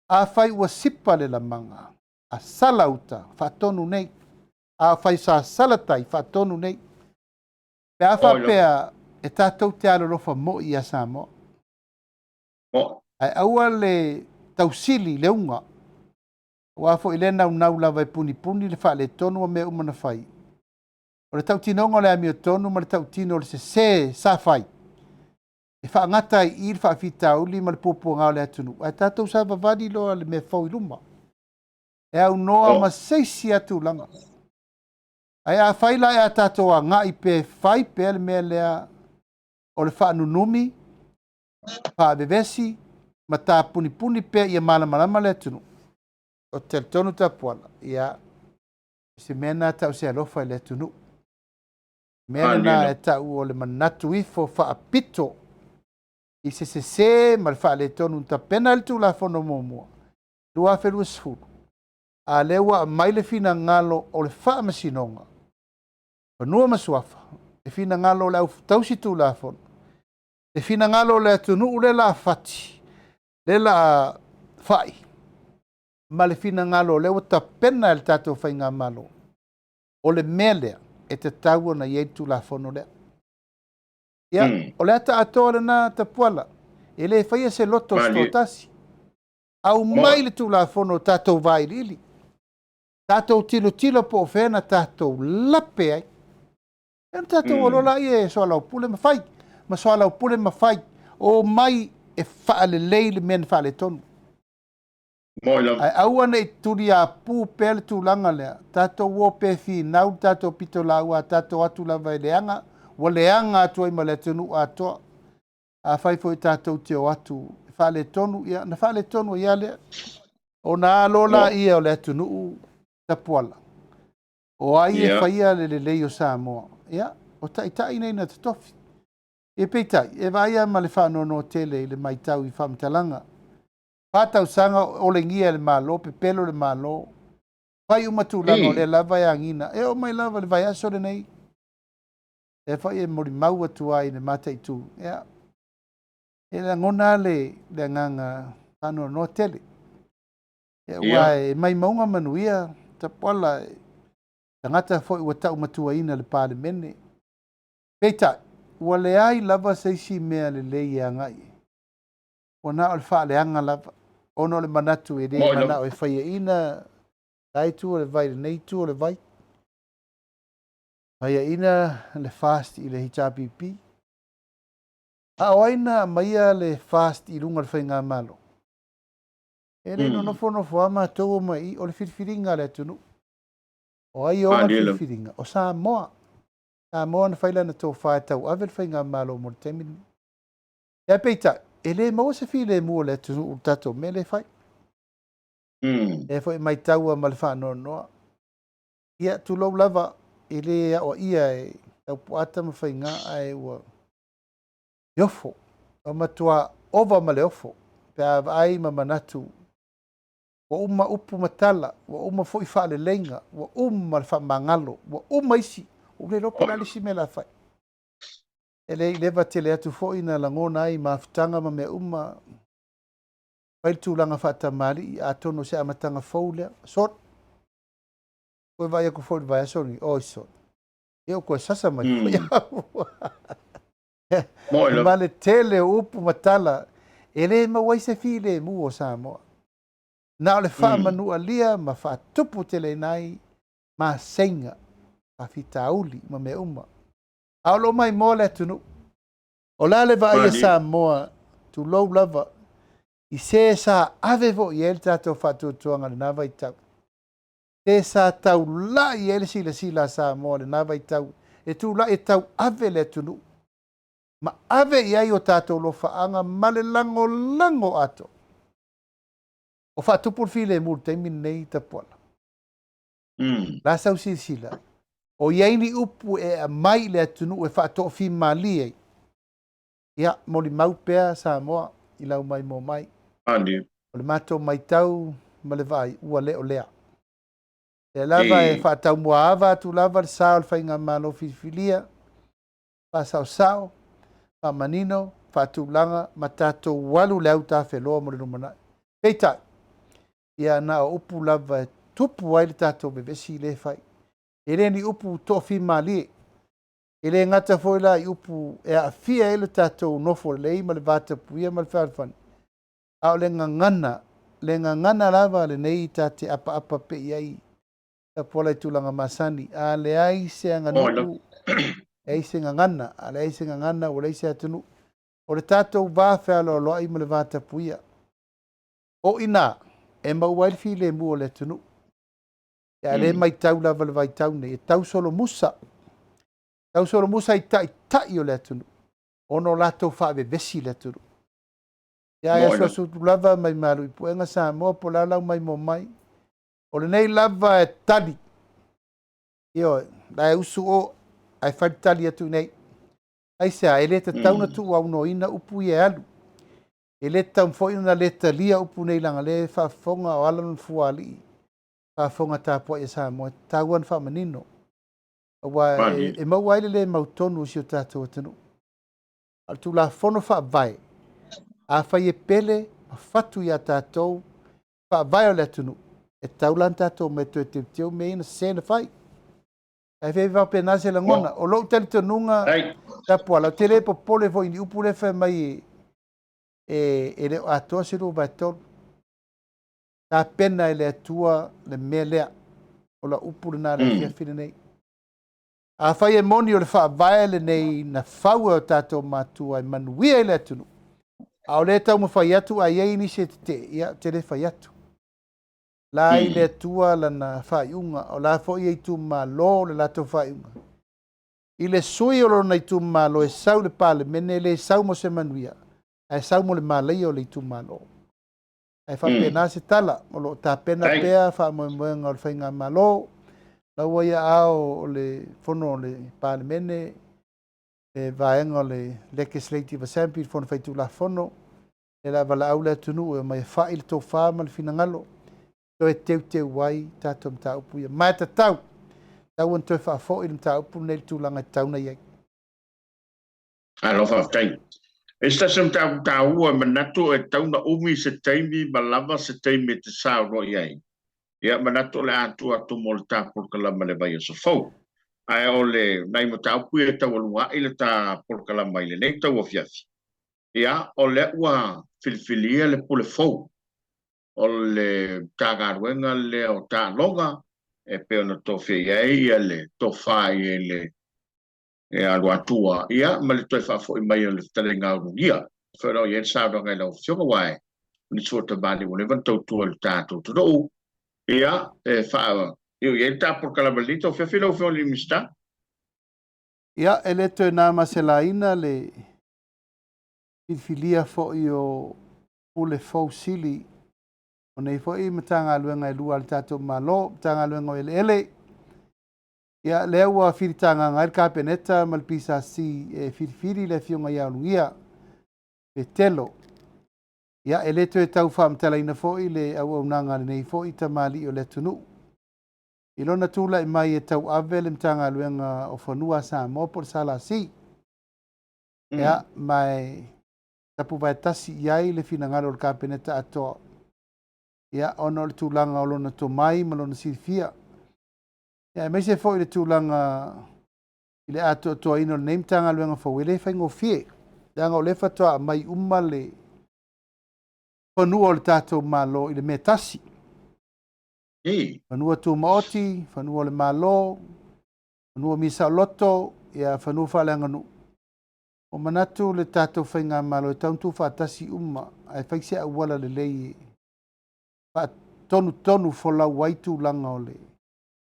Afai ua sipa le lamaga, a sala uta, faatonu nei. Afai sa sala tai, faatonu nei. Pe a faapea e tatou te alolofa moi ia Samoa, ae aua le tausili le uga, aua foi lea naunau lava e punipuni le faaletonu ma mea uma na fai. O le tautinoga o le amiotonu ma le tautino o le sese sa fai, e faagata ai i i le faafitauli ma le puapuaga o le atunuu, ae tatou savavali loa le mea fou i luma, e aunoa ma se isi lava tulaga. Ae afai la e a tatou agai pe fai pea le mea lea o le faanunumi, faavevesi ma tapunipuni pea ia malamalama le atunuu, ou te talitonu Tapuala, ia, o se mea lena e tau se alofa i le atunuu. Mea lena e tau o le manatu ifo faapito i se sese ma le faaletonu na tapena ai le Tulafono muamua 2020, a lea ua aumai le finagalo o le Faamasinoga Fanua ma Suafa, le finagalo o le au tausi Tulafono, le finagalo o le atunuu lea la fati, lea la fai, ma le finagalo o lea ua tapena e le tatou Faigamalo, o le mea lea e tatau ona i ai le Tulafono lea. Ia, o le ata atoa lena Tapuala, e le faia se loto o se toatasi. Aumai le Tulafono o tatou vailiili, tatou tilotilo po o fea na tatou lape ai. Ia ona tatou o loa laia e soalaupule ma fai, ma soalaupule ma fai, omai e faalelei le mea na faaletonu. Ae aua ne i tuliapu pea le tulaga lea, tatou o pe finau le tatou pitolaau a tatou atu lava e leaga, ua leaga atu ai ma le atunuu atoa. Afai foi tatou te o atu e faaletonu, ia na faaletonu ai lava lea. Ona alo laia o le atunuu tapuala. O ai e faia le lelei o Samoa? Ia, o taitai nei na totofi. Ia peitai, e vaai lava ma le faanoanoa tele i le matau i faamatalaga. Faatausaga olegia e le Malo, pepelo le Malo, fai uma tulaga o lea lava e agiga. E oo mai lava i le vaiaso lenei, lea foi e molimau atu ai i le mataitu. Ia, e lagona lava le agaga faanoanoa tele. Ia, aua e maimauga manuia, Tapuala, tagata foi ua taumatuaina i le Palemene. Peitai, ua leai lava se isi mea lelei e agai i ai. Ua na o le faaleaga lava, ona o le manatu e le manao e faiaina la itu o le vai i lenei itu o le vai. Faiaina le FAST i le HRPP. A o ai na aumaia le FAST i luga o le Faigamalo? E le nonofonofo lava matou omai i i, o le filifiliga a le atunuu. O ai e ona le filifiliga? O Samoa. Samoa na fai lana tofa e tauave le Faigamalo mo le taimi lenei. Ae peitai, e le maua se filemu o le atunuu i le tatou mea lea e fai. Lea foi e maitaua ma le faanoanoa. Ia, tulou lava, e le aoaia e Taupuata ma Faiga, ae ua ofo. Ua matua ova ma le ofo pe a vaai ma manatu ua uma upu ma tala, ua uma foi faaleleiga, ua uma le faamagalo, ua uma isi, ua le iloa po o le a le isi mea o le a fai. E le i leva tele atu foi na lagona ai mafutaga ma mea uma, fai le tulaga faatamalii, atonu o se amataga fou lea. Sort. Toe vaai atu foi i le vaiaso lenei, oi sort. Ia ua toe sasa mai foi au. Ma le tele o upu ma tala, e le maua ai se filemu o Samoa. Na o le faamanualia ma faatupu teleina ai maseiga, faafitauli ma mea uma. A o lo o maimoa le atunuu. O le a le vaai a Samoa, tulou lava, i se sa ave foi i ai le tatou faatuatuaga i lena vaitau. Se sa taulai i ai le silasila a Samoa i lena vaitau, e tulai e tauave le atunuu ma ave i ai o tatou lofaaga ma le lagolago atoa. O faatupu le filemu i le taimi lenei, Tapuala. La sau silasila, o i ai ni upu e aumai i le atunuu e faatoafimalie ai. Ia, molimau pea Samoa i lau maimoa mai. O le matou matau ma le vaai, ua le o lea. Lea lava e faataumuaava atu lava le sa o le Faigamalo filifilia, faasaosao, faamanino, faatulaga ma tatou alu le autafeloa mo le lumanai. Peitai, ia na o upu lava e tupu ai le tatou vevesi lea e fai. E le ni upu toafimalie. E le gata foi la i upu e aafia ai le tatou nofo lelei ma le vatapuia ma le fealofani, a o le gagana, le gagana lava lenei ta te apaapa pea i ai Tapuala i tulaga masani. A leai se aganuu, leai se gagana, a leai se gagana ua leai se atunuu. O le tatou va fealoaloai ma le vatapuia. O i ina e maua ai le filemu o le atunuu. Ia a le matau lava i le vaitau nei, e tausolomusa, tausolomusa i taitai o le atunuu, ona o latou faavevesi le atunuu. Ia e asuasu atu lava mai malu i puega Samoa po o le a lau maimoa mai. O lenei lava e tali. Ioe, la e usu o ae fai le tali atu i nei. Aisea, e le tatau ona tuuaunoaina upu ia e alu. E le tatau foi ona le talia upu nei leaga o lea e faafofoga o ala lona fuaalii, faafofoga tapuai a Samoa, e tatau lava ona faamanino. Aua e maua ai le le mautonu o si o tatou atunuu. A o le Tulafono Faavae, afai e pele ma fatu ia tatou faavae o le atunuu, e tatau la ona tatou omai e toe teuteu mea ia na sese na fai. Ae fai faapena se lagona. O lou talitonuga, Tapuala, ou te le popole foi i ni upu lea e fai mai e le o atoa se 2/3. Tapena e le Atua le mea lea. O lau upu lena i le afiafi lenei. Afai e moni o le faavae lenei na fau e o tatou matua e manuia ai le atunuu, a o lea e taumafai atu a i ai nisi e tetee, ia, ou te le fai atu. La i le Atua lana faaiuga, o la foi e itumalo le latou faaiuga. I le sui o lona itumalo e sau i le Palemene, e le sau mo se manuia, ae sau mo le malaia o le itumalo. Ae faapena se tala, o lo o tapena pea faamoemoega o le Faigamalo, la ua i aao o le Fono o le Palemene, le vaega o le Legislative Assembly, le Fono Faitulafono, lea o le a valaau le atunuu e omai e fai le tofa ma le finagalo, toe teuteu ai tatou mataupu ia. Ma e tatau, tatau ona toe faafoi le mataupu lenei i le tulaga e tatau ona i ai. Malo faafetai. E se tasi o mataupu taua e manatu e tatau ona umi se taimi ma lava se taimi e te saunoa i ai. Ia, manatu o le a tuu atu mo le ta polokalama i le vaiaso fou. Ae o le nai mataupu ia e taualuga ai le ta polokalama i lenei tauafiafi, ia, o lea ua filifilia le pule fou o le Matagaluega lea o Taaloga e pei ona tofia i ai ia le tofa i le Luatua, ia ma le toe faafoi mai o le fetalaiga a Ulugia. Foi o lo o i ai le saunoaga i lau Afioga, aua e nisi foi o tamalii ua leva ona tautua i le tatou atunuu, ia, e faaiu i ai le ta polokalame i lenei tauafiafi lau Afioga i le Minisita. Ia, e le toe na ma se laina le filifilia foi o Pule Fou Sili o nei foi Matagaluega e lua a le tatou Malo, Matagaluega o Eleele. Ia, lea ua filitagaga ai le Kapeneta ma le PSC e filifili le Afioga ia Ulugia Petelo. Ia, e le toe tau faamatalaina foi le auaunaga a lenei foi tamalii o le atunuu. I lona tulai mai e tauave le Matagaluega o Fanua a Samoa po o le SLC. Ia, ma e tapuvae tasi i ai le finagalo o le Kapeneta atoa, ia, ona o le tulaga o lona tomai ma lona silafia, ia, aemaise foi le tulaga i le atoatoaina o lenei Matagaluega fou, e le faigofie, leaga o lea faatoa aumai uma le fanua o le tatou Malo i le mea tasi. Fanua tumaoti, fanua o le Malo, fanua misaoloto, ia, fanua faaleaganuu. Ua manatu le tatou Faigamalo e tatau ona tuufaatasi uma ae fai se auala lelei e faatonutonu folau ai tulaga o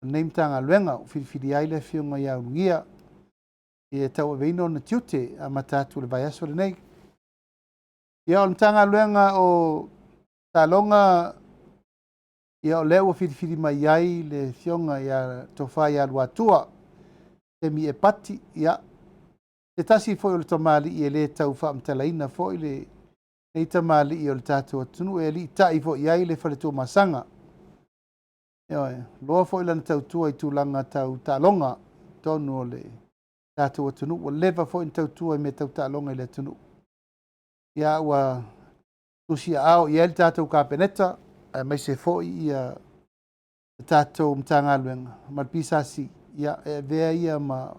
lenei Matagaluega. Ua filifilia ai le Afioga ia Ulugia e tauaveina ona tiute amata atu i le vaiaso lenei. Ia, o le Matagaluega o Taaloga, ia, o lea ua filifili mai ai le Afioga ia Tofa ia Luatua Semi Epati, ia, se tasi foi o le tamalii e le tau faamatalaina foi lenei tamalii o le tatou atunuu e aliitai foi i ai le fale Tuamasaga. Ioe, loa foi lana tautua i tulaga tau taaloga tonu o le tatou atunuu, ua leva foi ona tautua i mea tau taaloga i le atunuu. Ia, ua tusiaao i ai le tatou Kapeneta, aemaise foi ia le tatou Matagaluega ma le PSC, ia, e avea ia ma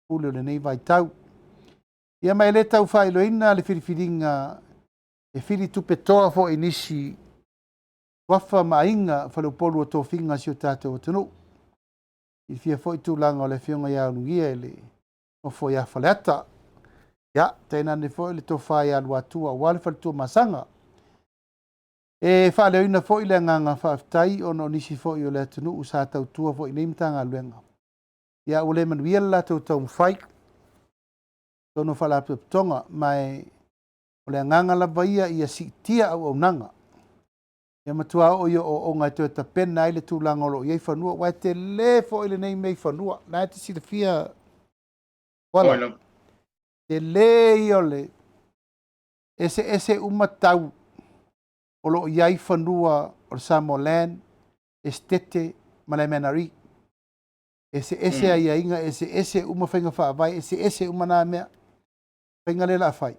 pule o lenei vaitau. Ia, ma e le tau faailoaina le filifiliga e fili tupe toa foi i nisi suafa ma aiga faleupolu o tofiga a si o tatou atunuu. Silafia foi tulaga o le Afioga ia Ulugia i le nofo ia Faleata. Ia, tainane foi le tofa ia Luatua aua le faletua Masaga. E faaleoina foi le agaga faafetai ona o nisi foi o le atunuu sa tautua foi i nei Matagaluega. Ia, ua le manuia le latou taumafai totonu o faalapotopotoga, ma e o le agaga lava ia ia siitia auaunaga. Ia matua oo i ooooga e toe tapena ai le tulaga o lo o i ai fanua, aua e tele foi lenei mea i fanua. Na e te silafia, Fuala, tele ia o le eseese uma tau o lo o i ai fanua o le Samoa Land, Esetete ma le MNRE. Eseese aiaiga, eseese uma faiga faavae, eseese uma nā mea. Faiga lea o le a fai,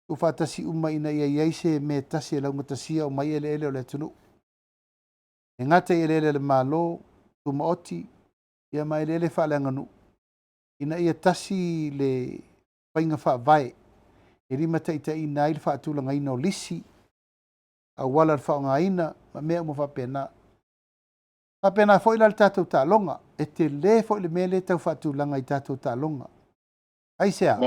tuufaatasi uma ina ia i ai se mea tasi e laugatasia uma ai eleele o le atunuu. E gata i eleele a le Malo, tumaoti, ia ma eleele faaleaganuu, ina ia tasi le faiga faavae e limataitaiina ai le faatulagaina o lisi, auala o le faaaogaina ma mea uma faapena. Faapena foi la le tatou taaloga, e tele foi le mea lea e tau faatulaga i tatou taaloga. Aisea?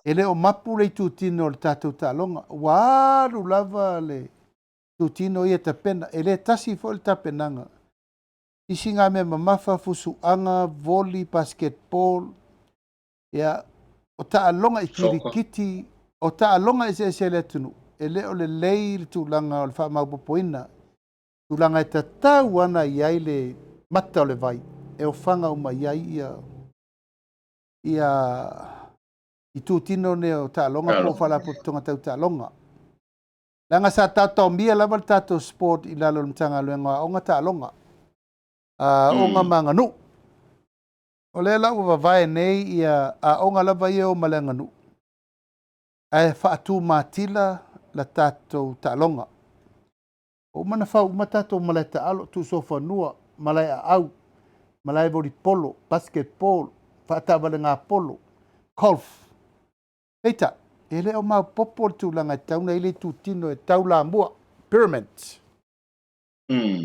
E le o mapu le itutino o le tatou taaloga, ua alu lava le itutino ia tapena, e le tasi foi le tapenaga. Isi ngā mea mamafa, fusuaga, voli, basketball. Ia, o taaloga i kirikiti, o taaloga eseese a le atunuu, e le o lelei le tulaga o le faamaopoopoina, tulaga e tatau ana i ai le mata o le vai, e ofaga uma i ai ia ia itutino nei o taaloga po o faalapotopotoga tau taaloga. Leaga sa taotaomia lava le tatou sport i lalo o le Matagaluega o Aoga Taaloga, Aoga ma Aganuu. O lea la ua vavae nei ia aoga lava ia e o ma le aganuu, ae faatumatila la tatou taaloga. Ua uma ona fau uma tatou malae taalo, tuusofanua, malae aau, malae volipolo, basketball, faataavalega polo, golf. Peitai, e le o maopoopo le tulaga e tatau ona i ai le itutino e taulamua, pyramid.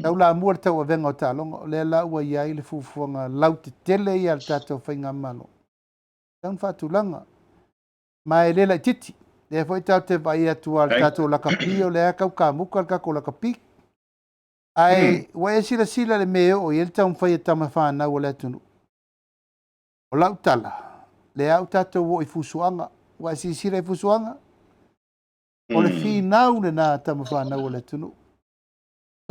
Taulamua le tauavega o taaloga, o lea la ua i ai le fuafuaga lautetele ia a le tatou Faigamalo, tatau ona faatulaga. Ma e le laitiiti. Lea foi tatou te vaai atu lava i le tatou lakapi, o lea lava e tau kamuta le tatou lakapi. Ae ua e silasila i le mea e oo i ai le taumafai a tama fanau a le atunuu. O lau tala, lea ua tatou oo i fusuaga. Ua e silasila i fusuaga? O le finau lena a tama fanau a le atunuu.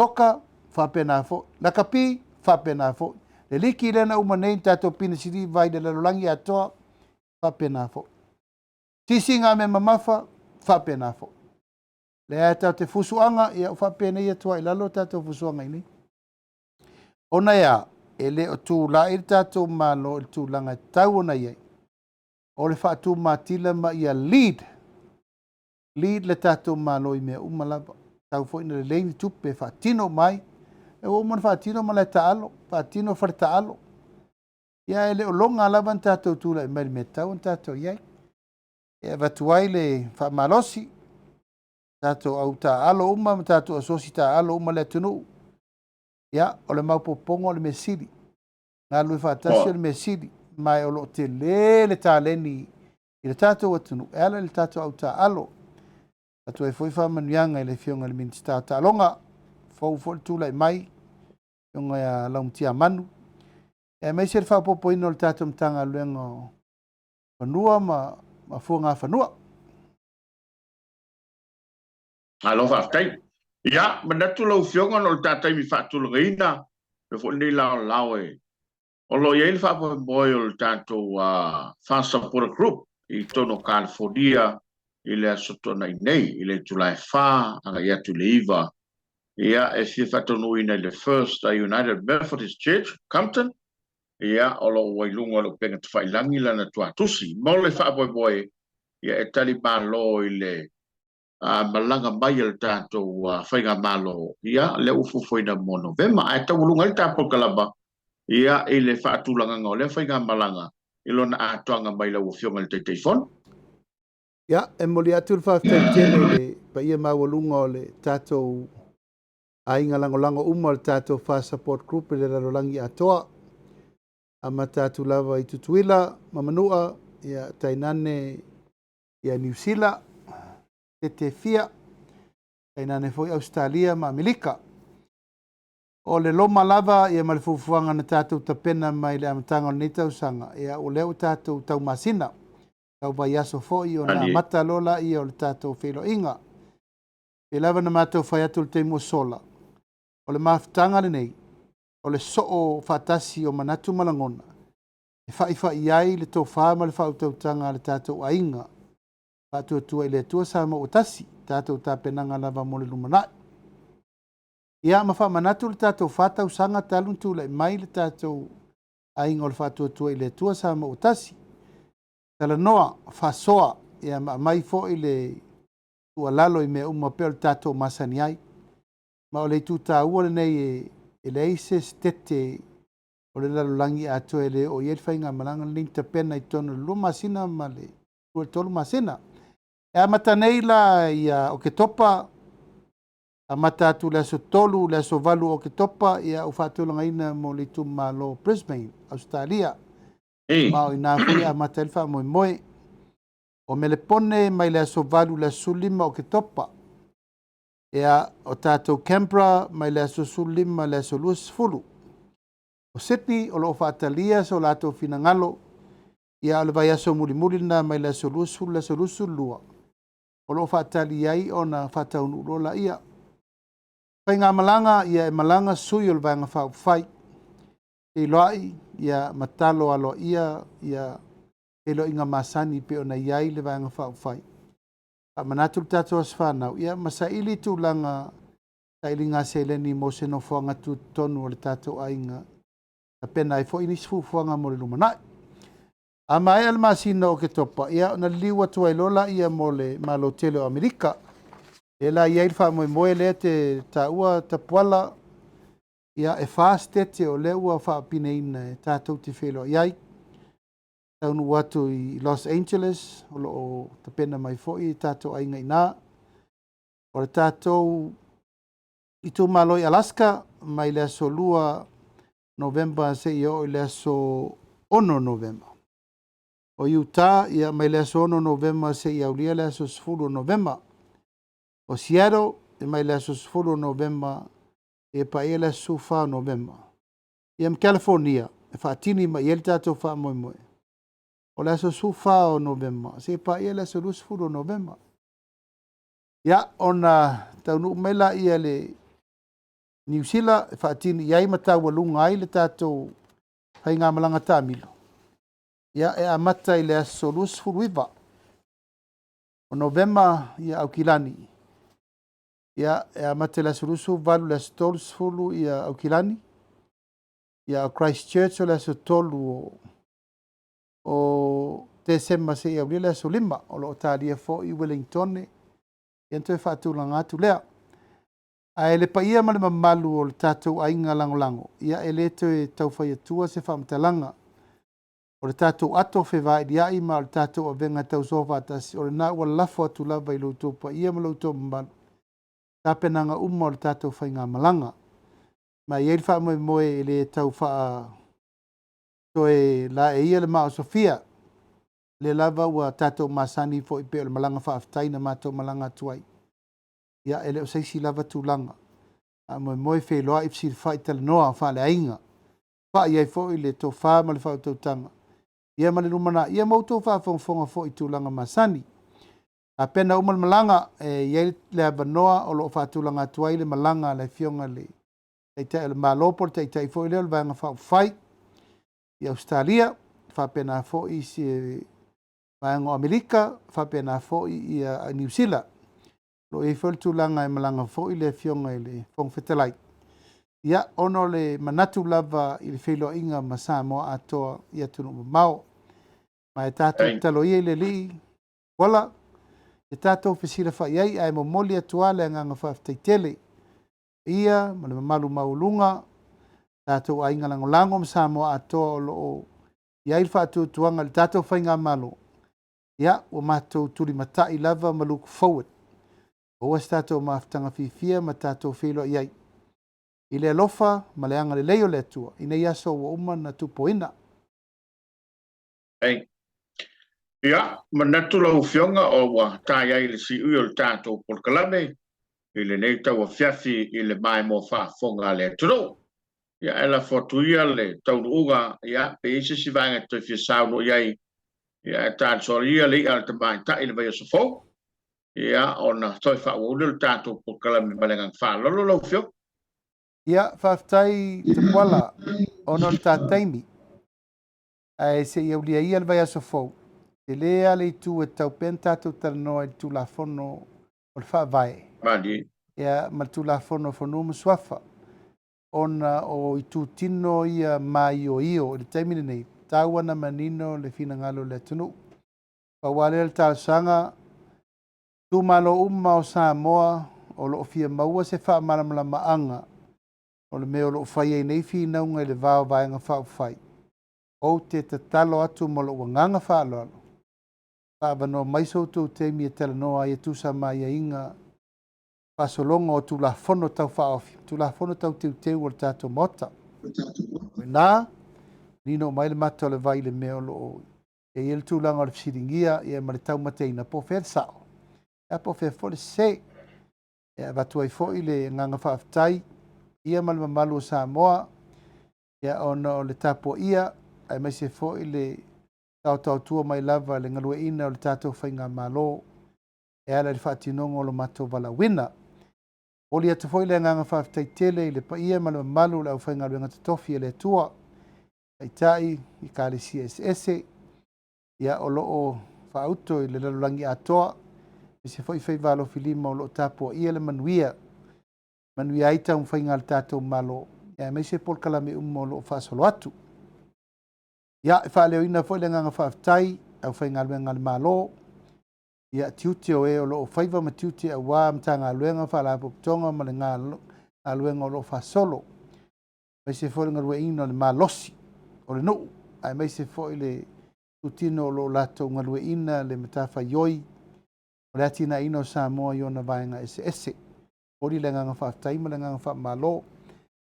Soka, faapena foi. Lakapi, faapena foi. Le liki lea na uma nei na tatou pinisiliva ai i le lalolagi atoa, faapena foi. Sisiga mea mamafa, faapena foi. Lea tatou te fusuaga, ia ua faapenei atu lava i lalo tatou fusuaga i inei. Ona e a? E le o tulai le tatou Malo i le tulaga e tatau ona i ai. O le faatumatila ma ia lead, lead le tatou Malo i mea uma lava. Tatau foi ona lelei ni tupe e faatino uma ai. Ua uma ona faatino malae taalo, faatino fale taalo. Ia e le o loga lava ona tatou tulai mai i le mea e tatau ona tatou i ai. E avatu ai le faamalosi, tatou au taaalo uma ma tatou asosi taaalo uma le atunuu. Ia, o le maopoopoga o le mea sili. Galulue faatasi o le mea sili. Ma o lo o tele le taleni i le tatou atunuu e ala i le tatou au taaalo. Avatu ai foi faamanuiaga i le Afioga i le Minisita o Taaloga, fou foi le tulai mai, Afioga ia Laumatiamanu, aemaise le faaopoopoina o le tatou Matagaluega o Fanua ma ma Fuagafanua. Malo faafetai. Ia, manatu lau Afioga ona o le ta taimi faatulagaina, e foi lenei laolao e o lo o i ai le faamoemoe o le tatou FAST Supporter Group i totonu o Kalifonia i le Aso Toonai nei, i le itula e 4 agai atu i le 9. Ia, e fia faataunuuina i le First United Methodist Church, Compton, ia, o lo o ua i luga o le upega tafailagi lana tuatusi. Mo le faamoemoe, ia, e tali malo i le malaga mai a le tatou faigamalo, ia, lea ua fuafuaina mo Novema. Ae taualuga ai le ta polokalama, ia, i le faatulagaga o lea faigamalaga i lona atoaga mai lau Afioga i le Taitaifono. Ia, e momoli atu le faafetai tele i le paia maualuga o le tatou aiga lagolago uma o le tatou FAST Support Group i le lalolagi atoa. Amata atu lava i Tutuila ma Manua, ia, tainane ia Niu Sila, Tetefia, tainane foi Ausetalia ma Amerika. O le loma lava ia ma le fuafuaga na tatou tapena mai i le amataga o lenei tausaga, ia o lea ua tatou taumasina, tau vaiaso foi ona amata loa laia o le tatou feiloaiga. Pei lava ona matou fai atu i le taimi ua sola, o le mafutaga lenei, o le soo faatasi o manatu ma lagona, e faifai ai le tofa ma le faautautaga a le tatou aiga Faatuatua i le Atua Samoa ua tasi, tatou tapenaga lava mo le lumanai. Ia ma faamanatu le tatou fa tausaga talu ona tulai mai le tatou aiga o le Faatuatua i le Atua Samoa ua tasi. Talanoa, faasoa, ia ma aumai foi le tuualalo i mea uma pei o le tatou masani ai. Ma o le itu taua lenei e, e leai se setete o le lalolagi atoa e le oo i ai le faigamalaga lenei na tapena i totonu o le 2 masina ma le 2 i le 3 masina. E amata nei la ia Oketopa, amata atu le aso 3 le aso 8 o Oketopa, ia ua faatulagaina mo le itumalo o Brisbane, Ausetalia. Ma o i ina foi e amata ai le faamoemoe. O Melepone mai le aso 8 i le aso 15 o Oketopa. Ia, o tatou Canberra mai le aso 15 i le aso 20. O Sydney o lo o faatalia so latou finagalo. Ia, a o le vaiaso mulimuli lena mai le aso 20 i le aso 22, o lo o faatali ai ona faataunuu loa laia. Faigamalaga, ia e malaga sui o le Vaega Faaupufai, feiloai ia ma talo aloaia ia feiloaiga masani pei ona i ai le Vaega Faaupufai. Faamanatu le tatou aso fanau, ia ma saili tulaga sailiga seleni mo se nofoaga tutotonu o le tatou aiga, tapena ai foi nisi fuafuaga mo le lumanai. A maea le masina o Oketopa, ia ona liliu atu ai loa laia mo le Malo tele o Amerika. Lea la e i ai le faamoemoe lea te taua Tapuala, ia e fa setete o lea ua faapineina e tatou te feiloai ai. Taunuu atu i Los Angeles, o lo o tapena mai foi tatou aiga i ina. O le tatou itumalo i Alaska mai le aso 2 Novema seia oo i le aso 6 Novema. O Utah, ia mai le aso 6 Novema seia aulia le aso 10 Novema. O Seattle, ia mai le aso 10 Novema seia paia le aso 14 Novema. Ia ma California, e faatini mai i ai le tatou faamoemoe. O le aso 14 o Novema seia paia le aso 20 o Novema. Ia, ona taunuu mai laia i le Niu Sila e faatini i ai ma taualuga ai le tatou faigamalaga taamilo. Ia, e amata i le aso 29 o Novema ia Aukilani. Ia, e amata i le aso 28 i le aso 30 ia Aukilani. Ia, o Christchurch o le aso 3 o o Tesema seia aulia le aso 5. O lo o talia foi Wellingtone, ia ona toe faatulaga atu lea. Ae le paia ma le mamalu o le tatou aiga lagolago, ia e le toe tau fai atua se faamatalaga. O le tatou ato fevailiai ma o le tatou avega tausoa faatasi, o lena ua lafo atu lava i lo outou paia ma lo outou mamalu tapenaga uma o le tatou faigamalaga. Ma e i ai le faamoemoe e le tau faa toe laeia le maa o Sofia, lea lava ua tatou masani foi pei o le malaga faafetai na matou malaga atu ai. Ia, e le o se isi lava tulaga. Faamoemoe, feiloai, fesilafai, talanoa faaleaiga. Pai ai foi le tofa ma le faautautaga, ia ma le lumanai, ia ma outou faafogafoga foi i tulaga masani. Tapena uma le malaga, e i ai le avanoa o lo o faatulaga atu ai le malaga a le Afioga i le Taitai o le Malo po o le Taitai foi lea o le Vaega Faaupufai i Ausetalia, faapena foi isi vaega o Amerika, faapena foi ia Niu Sila. O lo o i ai foi le tulaga e malaga foi le Afioga i le Fofoga Fetalai, ia ona o le manatu lava i le feiloaiga ma Samoa atoa i atunuu mamao. Ma e tatou tatalo ia i le Alii, ola, ia tatou fesilafai ai, ae momoli atu lava le agaga faafetai tele ia ma le mamalu maualuga, tatou aiga lagolago ma Samoa atoa o lo o i ai le faatuatuaga i le tatou faigamalo, ia, ua matou tulimatai lava ma look forward. Maua se tatou mafutaga fiafia ma tatou feiloai ai i le alofa ma le agalelei o le Atua i nei aso ua uma ona tupoina. Ei. Ia, manatu lau Afioga o ua tai ai le siui o le tatou polokalame i lenei tauafiafi i le maimoa faafofoga a le atunuu. Ia, ae lafo atu ia le taunuuga, ia, pe i ai se isi vaega e toe fia saunoa i ai, ia, ae talisoa ia le i'a a le tamaitai i le vaiaso fou, ia, ona toe faaauau lea o le tatou polokalame ma le agaga faaaloalo lau Afioga. Ia, faafetai Tapuala, ona o le ta taimi. Ae se i aulia ia le vaiaso fou, tele lava le itu e tatau pea ona tatou talanoa i le Tulafono o le Faavae. Malie. Ia, ma le Tulafono o Fanua ma Suafa, ona o itutino ia maioio i le taimi lenei, tau ana manino le finagalo o le atunuu. Pau lava lea o le talosaga, itumalo uma o Samoa o lo o fia maua se faamalamalamaga o le mea o lo o fai ai nei finauga i le va o Vaega Faaupufai, ou te tatalo atu ma lou agaga faaaloalo, faaavanoa mai so outou taimi e talanoa ai e tusa ma aiaiga faasologa o Tulafono Tau Faaofi, Tulafono Tau Teuteu o le tatou Maota. O i ina, nino mai le mata o le vai i le mea o lo o i ai le tulaga o le fesiligia ia ma le taumateina po o fea le sao, ia po o fea foi le sese. E avatu ai foi le agaga faafetai ia ma le mamalu o Samoa ia ona o le tapuaia aemaise foi le taotaotua mai lava le galueaiina o le tatou faigamalo e ala i le faatinoga o lo matou valaauina. Momoli atu foi le agaga faafetai tele i le paia ma le mamalu o le aufaigaluega totofi a le Atua, Taitai, Ekalesia eseese, ia o lo o faauto i le lalolagi atoa, aemaise foi faiva alofilima o lo o tapuaia le manuia, manuia ai taumafaiga a le tatou Malo, ia aemaise polokalame uma o lo o faasolo atu. Ia, e faaleoina foi le agaga faafetai i aufaigaluega a le Malo, ia tiute o e o lo o faiva ma tiute aua Matagaluega, Faalapotopotoga ma le galuega o lo o faasolo, aemaise foi le galueaiina o le malosi o le nuu, aemaise foi le itutino o lo o latou galueaiina le matafaioi o le atinaeina o Samoa i ona vaega eseese. Momoli le agaga faafetai ma le agaga faamalo.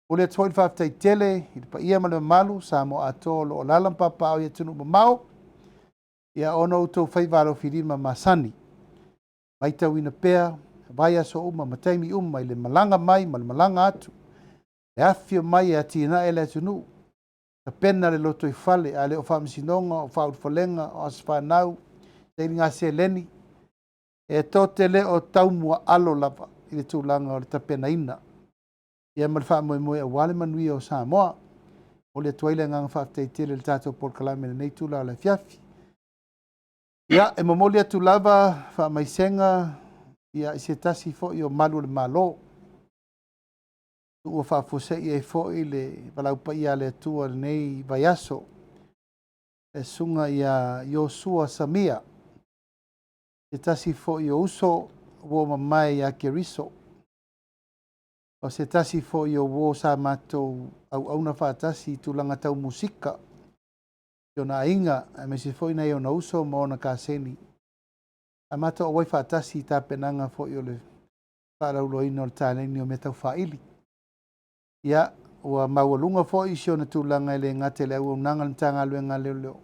Momoli atu foi le faafetai tele i le paia ma le mamalu Samoa atoa o lo o alaala ma papaaao i atunuu mamao, ia ona o outou faiva alofilima masani, matauina pea vaiaso uma ma taimi uma i le malaga mai ma le malaga atu, le afifio mai e atinae le atunuu, tapena le lotoifale, a le o faamasinoga, o faaulufalega, o aso fanau, sailiga seleni, e tou te le o taumuaalo lava i le tulaga o le tapenaina ia ma le faamoemoe aua le manuia o Samoa. Momoli atu ai le agaga faafetai tele i le tatou polokalame i lenei itula o le afiafi. Ia, e momoli atu lava faamaisega ia i se tasi foi o malu o le Malo, ua faafuasei ai foi le valaau paia a le Atua i lenei vaiaso, le susuga ia Iosua Samia, se tasi foi o uso uo mamae ia Keriso, o se tasi foi o uo sa matou auauna faatasi i tulaga tau musika i ona aiga, aemaise foi nai ona uso ma ona kaseni. Sa matou auai faatasi i tapenaga foi o le faalauiloaina o le taleni o mea tau faaili. Ia, ua maualuga foi si ona tulaga e le gata i le auaunaga a le Matagaluega a Leoleo,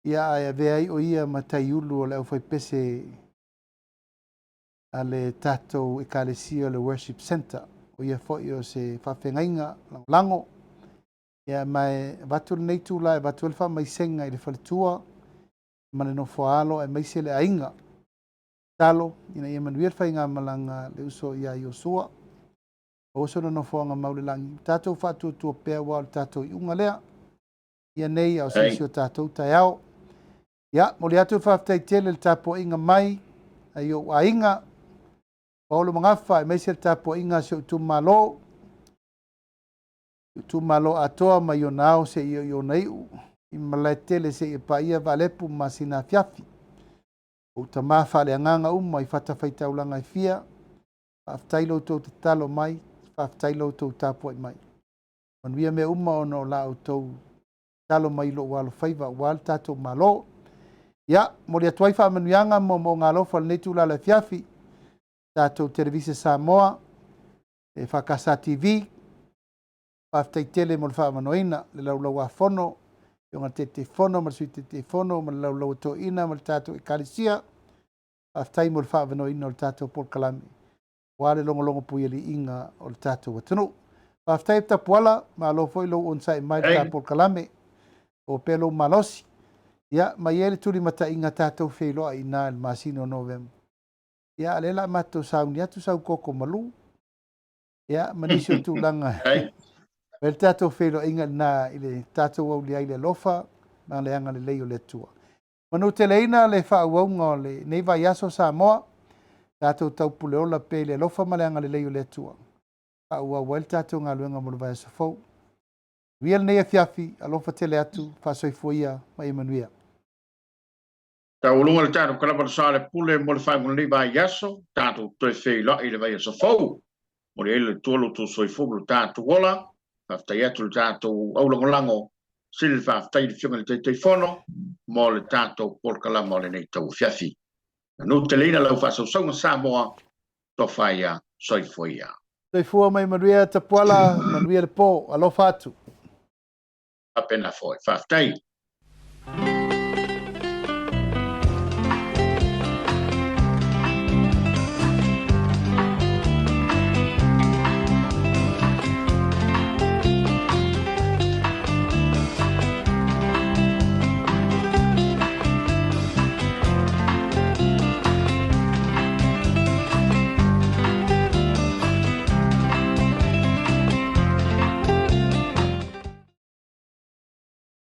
ia ae avea ai o ia ma taiulu o le aufaipese a le tatou Ekalesia o le Worship Centre. O ia foi o se faafeagaiga lagolago. Ia ma e avatu lenei itula e avatu ai le faamaisega i le faletua ma le nofoaalo aemaise le aiga. Tatalo ina ia manuia le faigamalaga a le uso ia Iosua. Maua sona nofoaga mau i le lagi. Tatou faatuatua pea aua o le tatou iuga lea. Ia nei a o se isi o tatou taeao. Ia, momoli atu le faafetai tele i le tapuaiga mai a i ou aiga, Paolo ma Gafa, aemaise le tapuaiga a si ou itumalo, itumalo atoa mai ona ao seia i ona iu, i Malaetele seia paia Vaalepu ma Masina-afiafi. Ou tama faaleagaga uma i fatafaitaulaga e fia, faafetai lo outou tatalo mai, faafetai lo outou tapuai mai. Manuia mea uma ona o la outou tatalo mai i lou alofaiva aua le tatou Malo. Ia, momoli atu ai faamanuiaga ma moomooga alofa i lenei itula o le afiafi, tatou Televisa Samoa, e FKS TV, faafetai tele mo le faaavanoaina, le laulauafono, afioga i le Taitaifono ma le Sui Taitaifono ma le laulau a toeaiina ma le tatou Ekalesia, faafetai mo le faaavanoaina o le tatou polokalame aua le logologo puialiiga o le tatou atunuu. Faafetai Tapuala, malo foi lou onosai mai i le ta polokalame, maua pea lou malosi. Ia, ma i ai le tulimataiga tatou feiloai i ina i le masina o Novema. Ia, a o lea o le a matou sauni atu sau koko malu, ia, ma nisi o tulaga. Fai le tatou feiloaiga i ina i le tatou aulia ai i le alofa ma le agalelei o le Atua. Manuteleina le faaauauga o lenei vaiaso Samoa, tatou taupuleola pea i le alofa ma le agalelei o le Atua, faaauau ai le tatou galuega mo le vaiaso fou. Manuia lenei afiafi, alofa tele atu, faasoifua ia ma ia manuia. Taualuga le tatou kalava le sa le pule mo le faaiuga o lenei vaiaso, tatou toe feiloai i le vaiaso fou. Momoli ai le Atua lo outou soifua ma lo tatou ola. Faafetai atu i le tatou aulagolago, sili le faafetai i le Afioga i le Taitaifono mo le tatou polokalama o lenei tauafiafi. Manuteleina lau faasausauga Samoa, tofa ia, soifua ia. Soifua ma ia manuia Tapuala, manuia le po, alofa atu. Faapena foi. Faafetai.